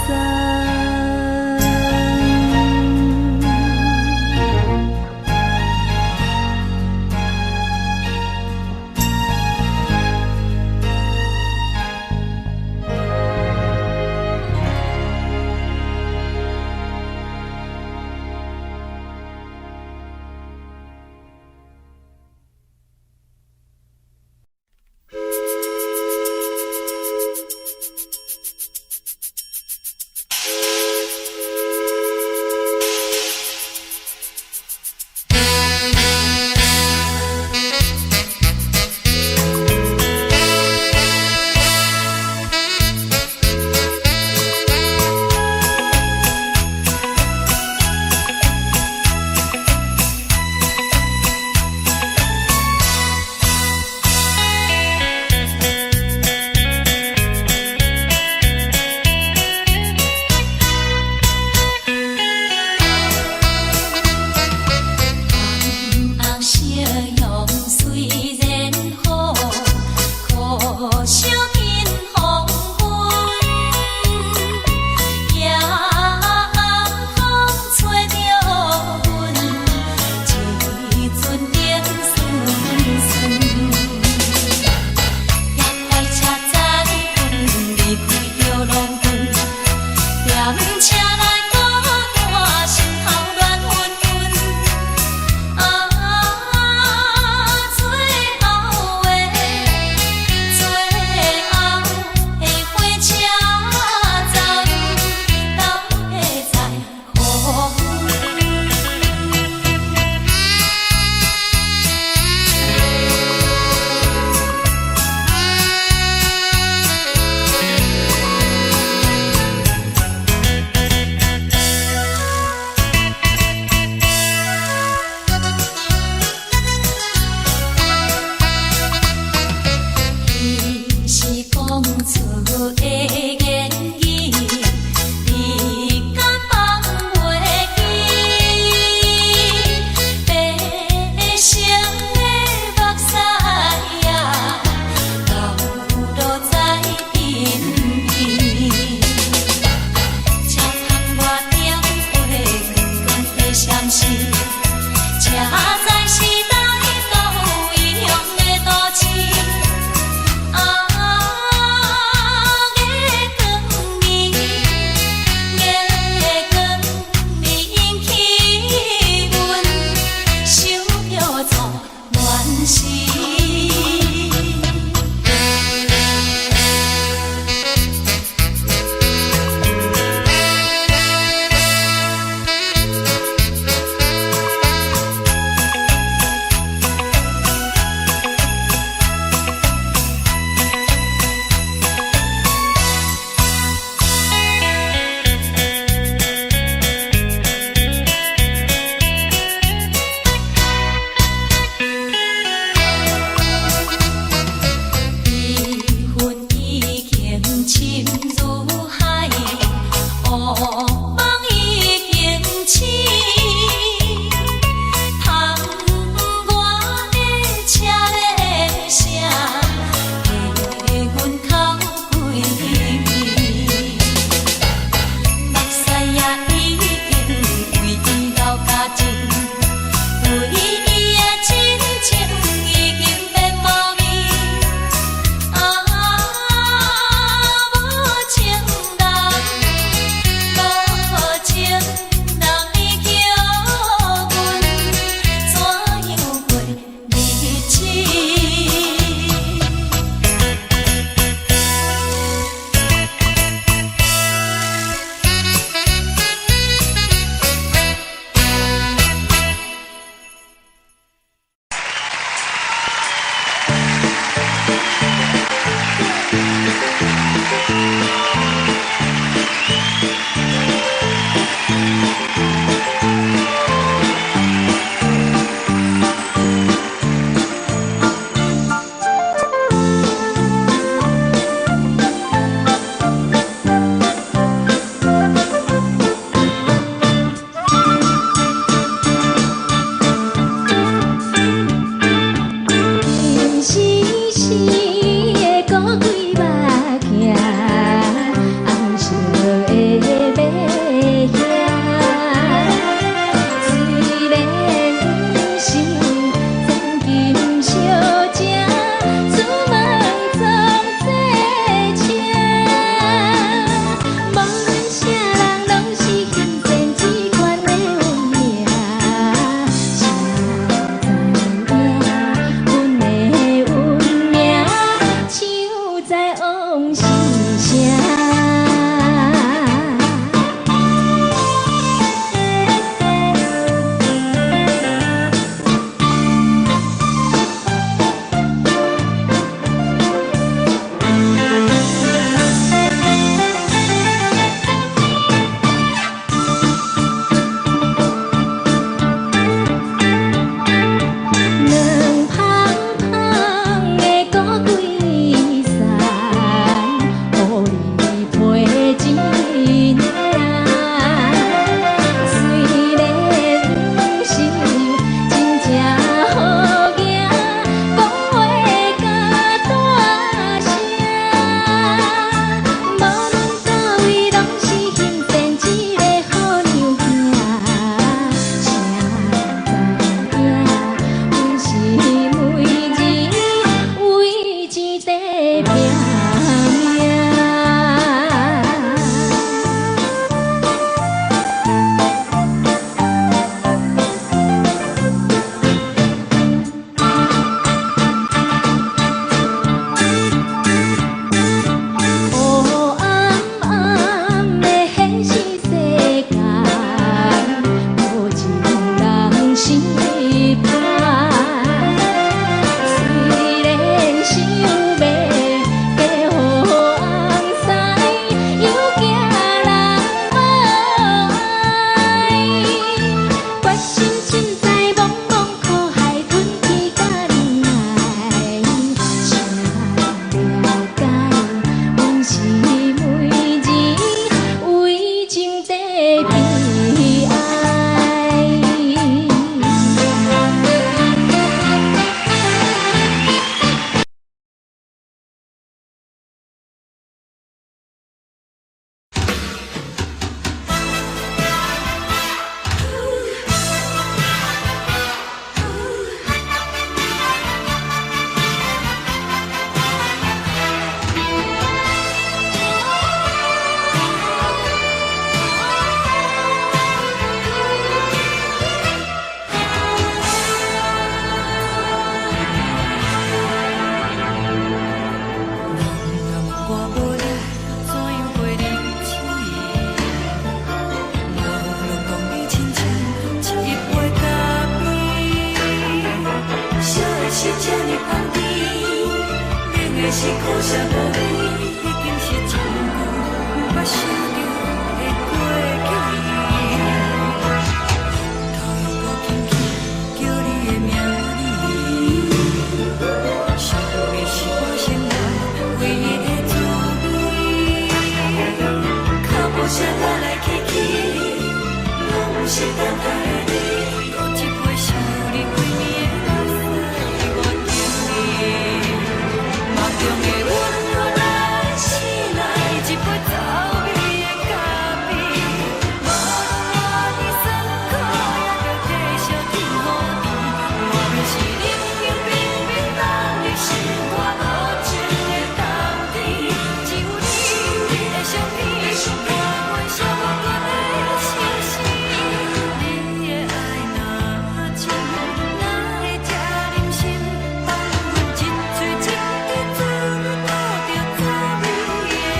深如海，烏夢已經醒。窗外的車的聲，替阮哭規暝。目屎也已經為伊流乾淨，對伊的真情已經變無味。啊，無情人，無情人，你叫阮怎樣過日子？人生是个古鬼目镜，红色的马兄。虽然是千金小姐，出门总坐车。无论啥人，拢是欣羡这款的运命。谁知影阮的运命，唱在往事声。两芳芳的古鬼山，予你陪一暝。虽然不是真正好行，讲话甲大声。无论佗位，拢是欣羡这个好娘囝。谁知影，阮是美人为钱在拼命。黑暗暗的现实世界，无情人失败。虽然想欲嫁予翁婿，又惊人无爱。决心凊彩茫茫苦海吞去甲忍耐。谁了解，阮是美人为情在悲哀。人若问我无你，怎样过日子？我拢讲你亲像一杯咖啡，烧的是这呢香甜，冷的是苦涩无味，已经是真久毋捌想著的过去。头又阁轻轻叫你的名字，想的是我生活唯一的滋味。聲來來去去，攏毋是等待的你。閣一杯想你規暝的目屎，我敬你。夢中的阮阮來醒來，一杯走味的咖啡。無論偌尼酸苦，也著繼續天雨甜。外面是冷冷冰冰，凍入心肝無情的冬天。只有你的相片，伴阮寂寞的相思。你的愛若真，哪會這忍心放阮一喙一滴水吐著走味的咖啡？人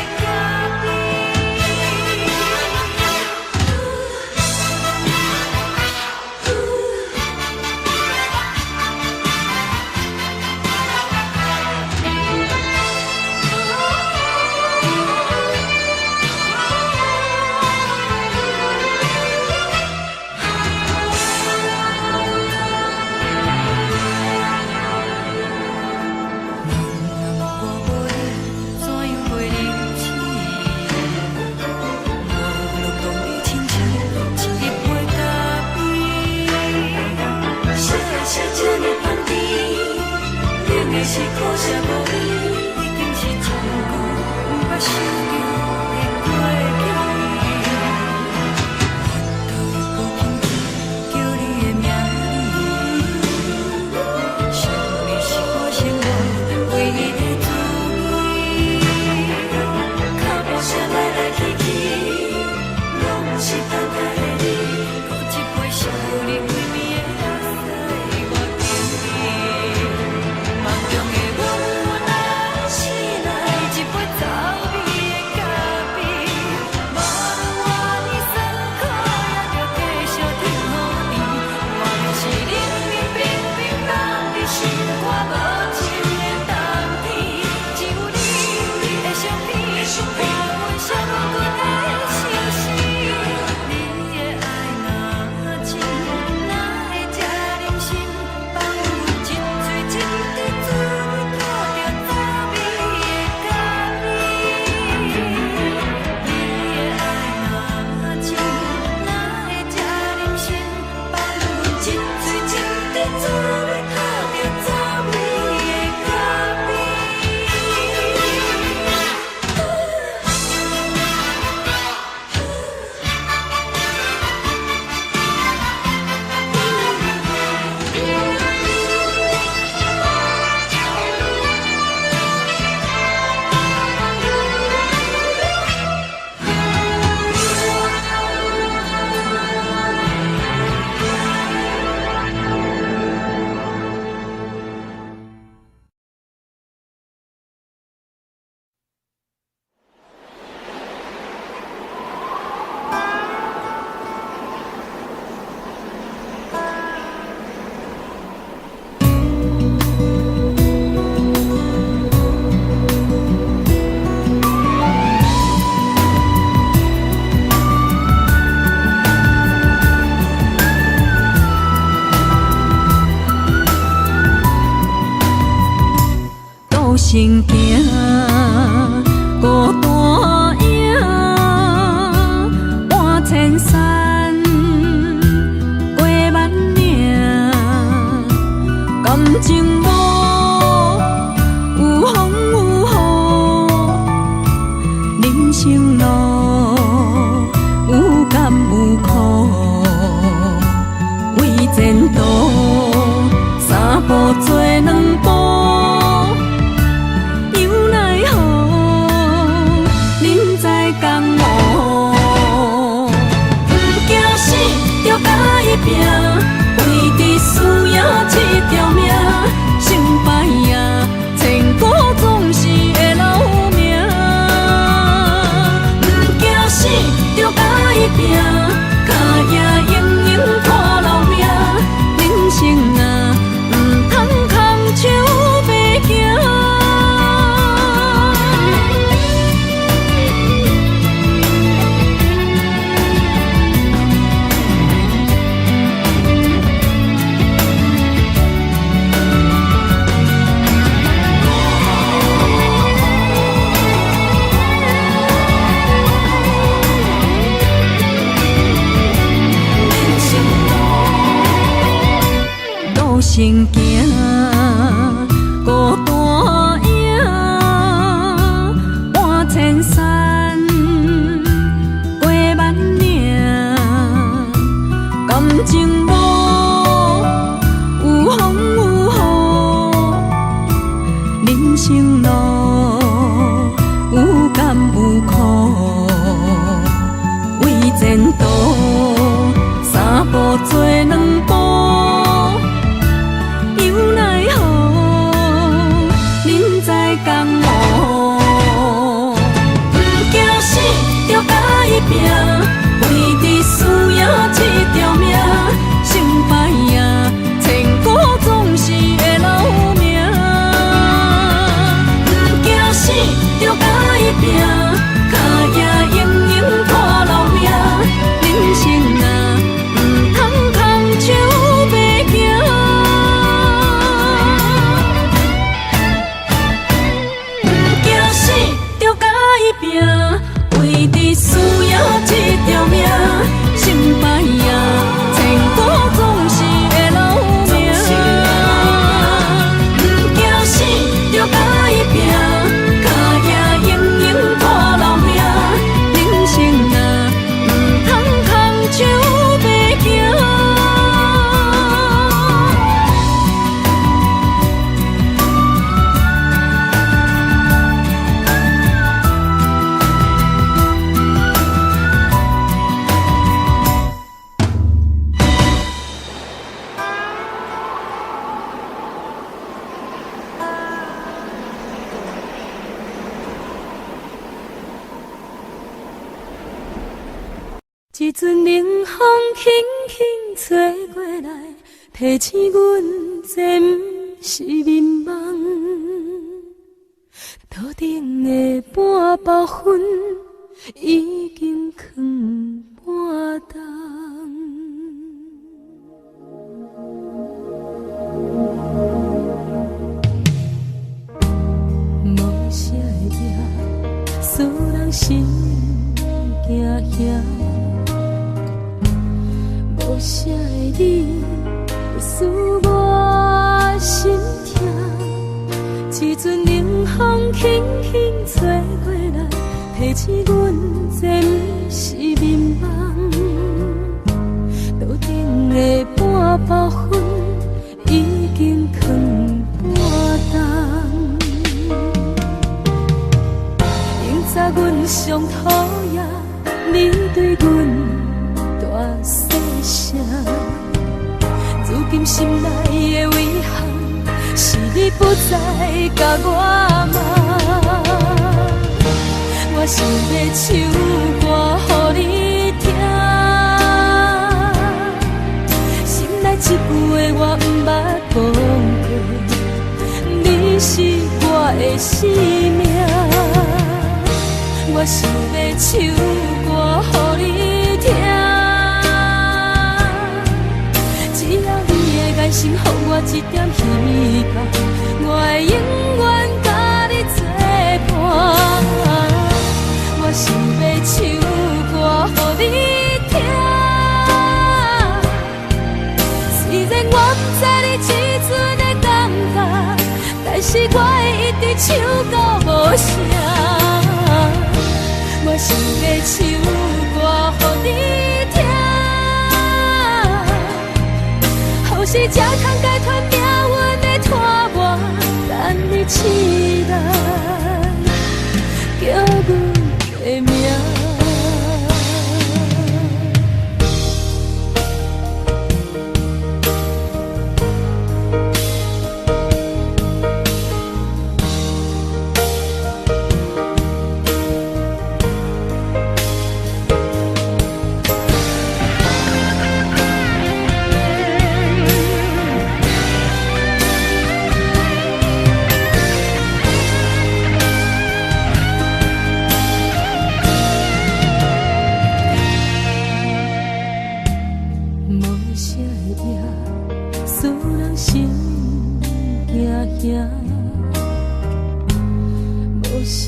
我無你，怎樣過日子？無論當你親像一杯咖啡，燒的是這呢香甜，冷的是苦澀無味，已經是真久毋捌想著的過去。腹肚閣輕輕叫你的名字，想你是我生活唯一的滋味。腳步聲來來去去，攏毋是等待的你。閣一杯想你規暝的目屎，我敬你。夢中的阮阮來醒來，一杯走味的咖啡。無論偌尼酸苦，也著繼續天雨甜。外面是冷冷冰冰，凍入心肝無情的冬天。只有你的相片，伴阮寂寞的相思。你的愛若真，哪會這忍心放阮一喙一滴水吐著走味的咖啡？你的愛若真，哪會這忍心放阮一喙一滴水吐著走味的咖啡？孤身行，孤單影，搬千山，過萬嶺，感情無有風有雨，人生路有甘有苦，為前途三步做兩步。又奈何，人在江湖，毋驚死，著共伊拚，為著輸贏這條命，成敗啊，千古總是會留名。毋驚死，著共伊拚，跤贏英勇看留名，人生啊，毋通空手白行。生行，孤單影伴千山過萬嶺，感情無有風有雨，人生路有甘有苦，為前途三步做兩步，猶奈何人在江湖。毋驚死，著共伊拚，為著輸贏這條命，成敗啊，千古總是會留名。毋驚死，著共伊拚，跤跡永永看留名。人生啊，毋通空手白行。毋驚死，著共伊拚，為著輸贏這條命，成敗啊，千古總是會留名。毋驚死，著共伊拚，跤跡永永看留名。人生啊，毋通空手白行。一陣冷風輕輕吹過來，提醒阮這毋是眠夢。桌頂的半包烟已經囥半冬。無聲的夜，使人心驚嚇。無聲的你，使我心痛。一陣冷風輕輕吹過來，提醒阮這毋是眠夢。桌頂的半包烟已經囥半冬。永早阮上討厭你對阮大細聲，如今心內的遺憾，是你不再共我罵。我想欲唱歌予你聽，心內這句話我毋捌講過，你是我的生命。我想欲唱歌予你聽，只要你的眼神予我一點希望，我會永遠佮你作伴。我想欲唱歌予你聽，雖然我毋知你這陣的感覺，但是我會一直唱到無聲。我想欲唱歌予你聽，予是才通解脫命運的拖磨，等你醒來，叫阮的名。無聲的夜，使人心驚嚇。無聲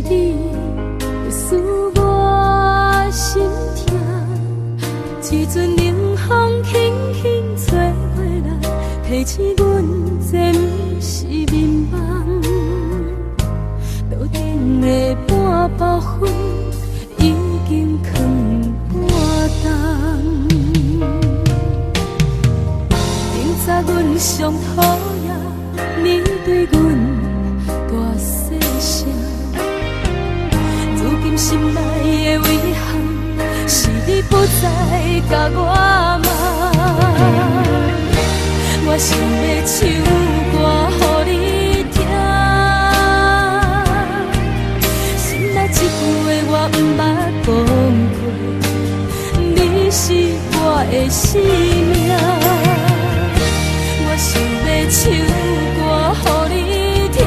的你，使我心痛。一陣冷風輕輕吹過來，提醒阮這毋是眠夢，桌頂的半包烟已經囥半冬。頂早阮上討厭你對阮大細聲，如今心內的遺憾是你不再共我罵。我想欲唱歌予你聽，心內這句話我毋捌講過，你是我的生命。我想欲唱歌予你聽，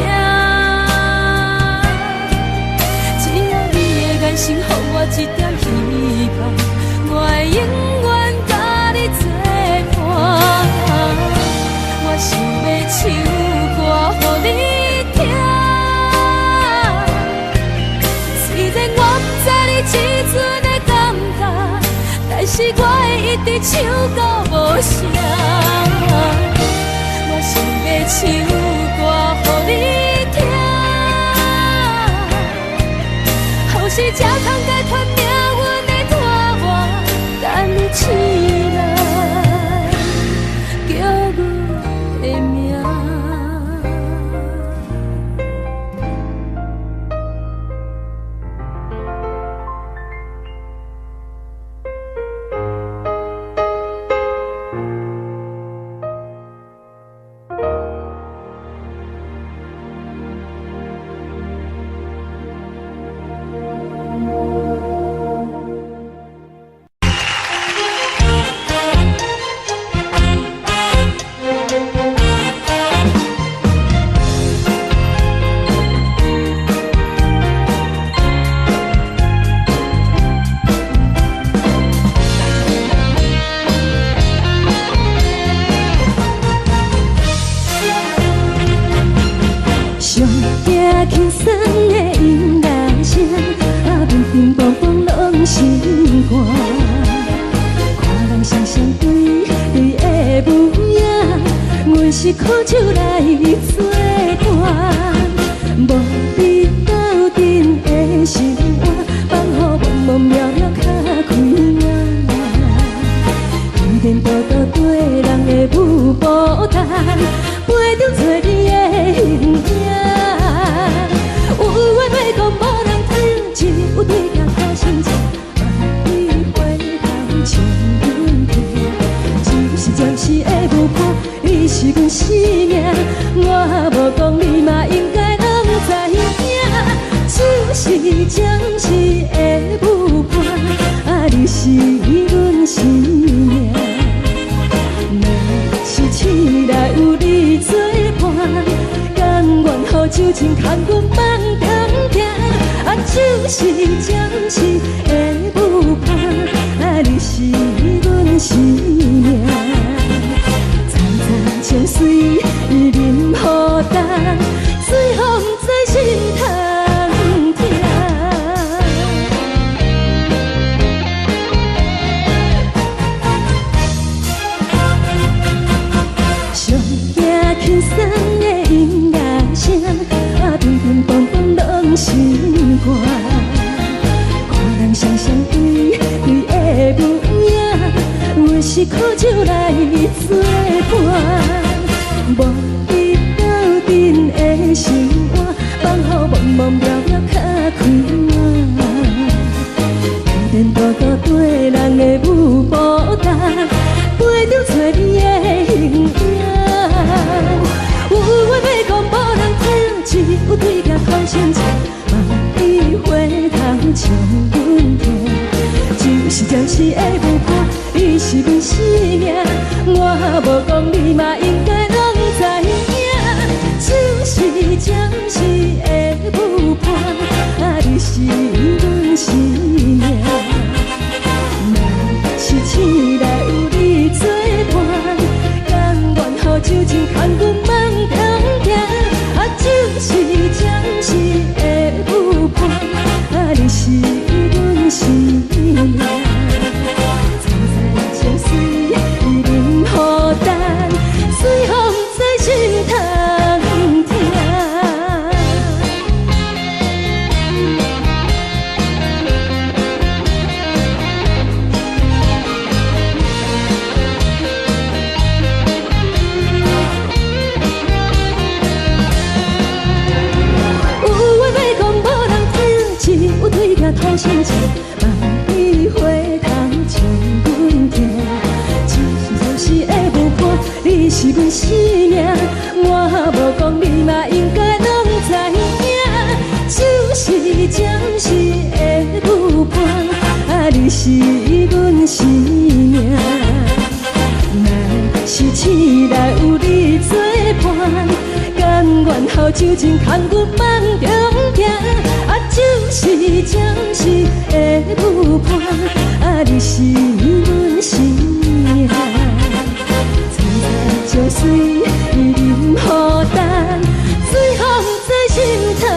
只要你的眼神予我一點希望，我會永遠佮你作伴。我想欲唱歌予你聽，雖然我毋知你這陣的感覺，但是我會一直唱到無聲。我想欲唱歌予你聽，予是才通解脫命運的拖磨，等你醒來，叫阮的名。上驚輕鬆的音樂聲，啊，乒乒乓乓攏心肝。看人雙雙對對的模樣，阮是苦酒來作伴。無你鬥陣的生活，放予茫茫渺渺較開朗。天多多對人的舞步动，陪著找你的形影。有話欲講無人聽，只有對鏡苦心情。望你回頭唱阮聽，只是暫時的舞伴，你是阮生命。我無講你嘛應該攏知影，只是暫時的舞伴，啊，你是阮生命。若是醒來有你作伴，甘願予酒精牽阮放長行，啊，只是暫時的舞伴，啊，你是阮生命。层层情随伊淋雨重，水予毋知心通疼。上驚輕鬆的音樂聲，啊，乒乒乓乓攏心肝。看人雙雙對對的模樣，阮是苦酒來作伴。無你鬥陣的生活，放予茫茫渺渺較開朗。天多多對人的舞步動，陪著找你的形影。有話欲講無人聽，只有對鏡苦心情。望你回頭唱阮聽，只是暫時的舞伴，你是阮生命。我無講你嘛應該攏知影，只是暫時的舞伴，啊，你是阮生命。若是醒來有你作伴，甘願予酒精牽阮放長行，啊，只是暫時的舞伴，啊，你是阮生命。層層情隨伊淋雨重，水予是阮生命。我無講你嘛應該攏知影，酒是暫時的舞伴，啊你是阮生命。若是醒來有你作伴，甘願予酒精牽阮夢中行。啊，酒是暫時的舞伴，啊你是阮生命。層層酒水飲予乾，醉予在心頭疼。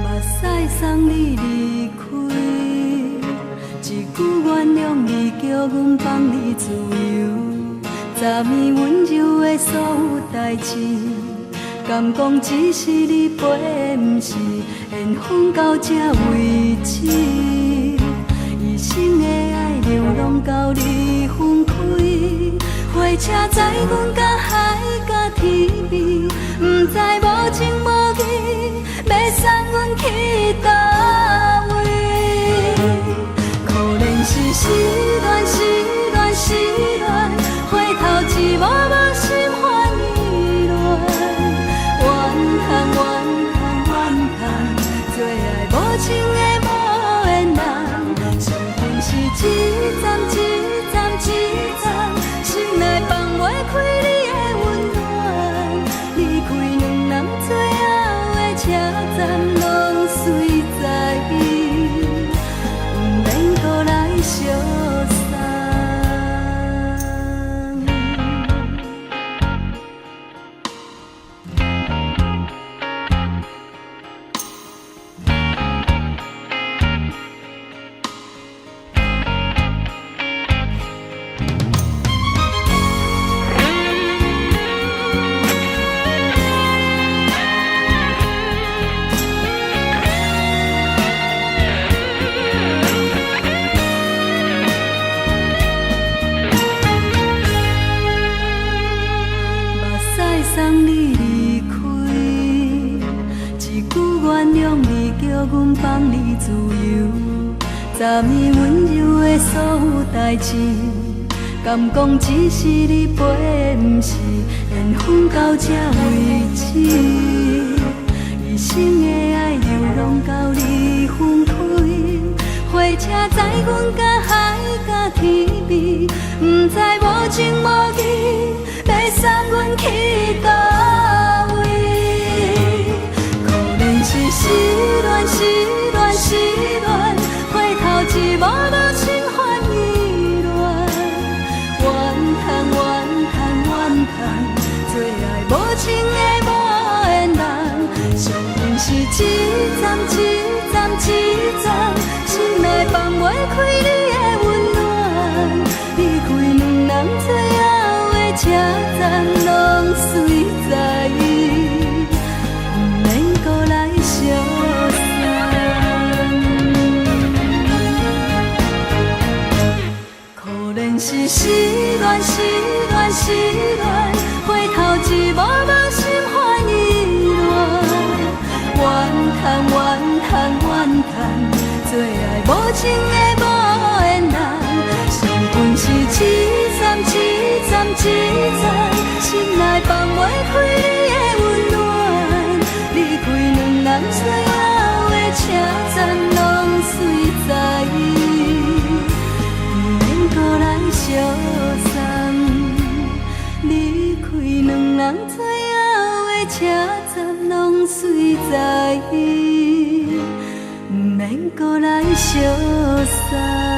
目屎送你離開，一句原諒你，叫阮放你自由。昨暝溫柔的所有代誌，敢講只是你陪，毋是緣分到這為止。一生的愛流浪到你分開，火車載阮到海角天邊，毋知無情無義，欲送阮去佗位？可憐是失戀，失戀，失戀，回頭一幕幕心煩意亂。怨嘆怨嘆怨嘆，做愛無情的無緣人，上恨是一站一站一站，心內放袂開你的溫暖。離開兩人最後的車站，攏隨在毋免閣來相送。目屎送你離開，一句原諒你，叫阮放你自由。昨暝溫柔的所有代誌，敢講只是你陪，毋是緣分到這為止。一生的愛流浪到你分開，火車載阮到海角天邊，毋知無情無義，欲送阮去佗位？可憐是失戀，失戀，失戀，回頭一幕幕心煩意亂。怨嘆怨嘆怨嘆，做愛無情的無緣人，上恨是一站一站一站，心內放袂開你的溫暖。離開兩人最後的車站，攏隨在毋免閣來相送。可憐是失戀，失戀，失戀，回頭一幕幕心煩意亂。怨嘆怨嘆怨嘆，做愛無情的無緣人，上恨是一站一站一站，心內放袂開你的溫暖。離開兩人最後的車站，攏隨在毋免閣來相送。離開兩人最後的車站，攏隨在毋免閣來相送。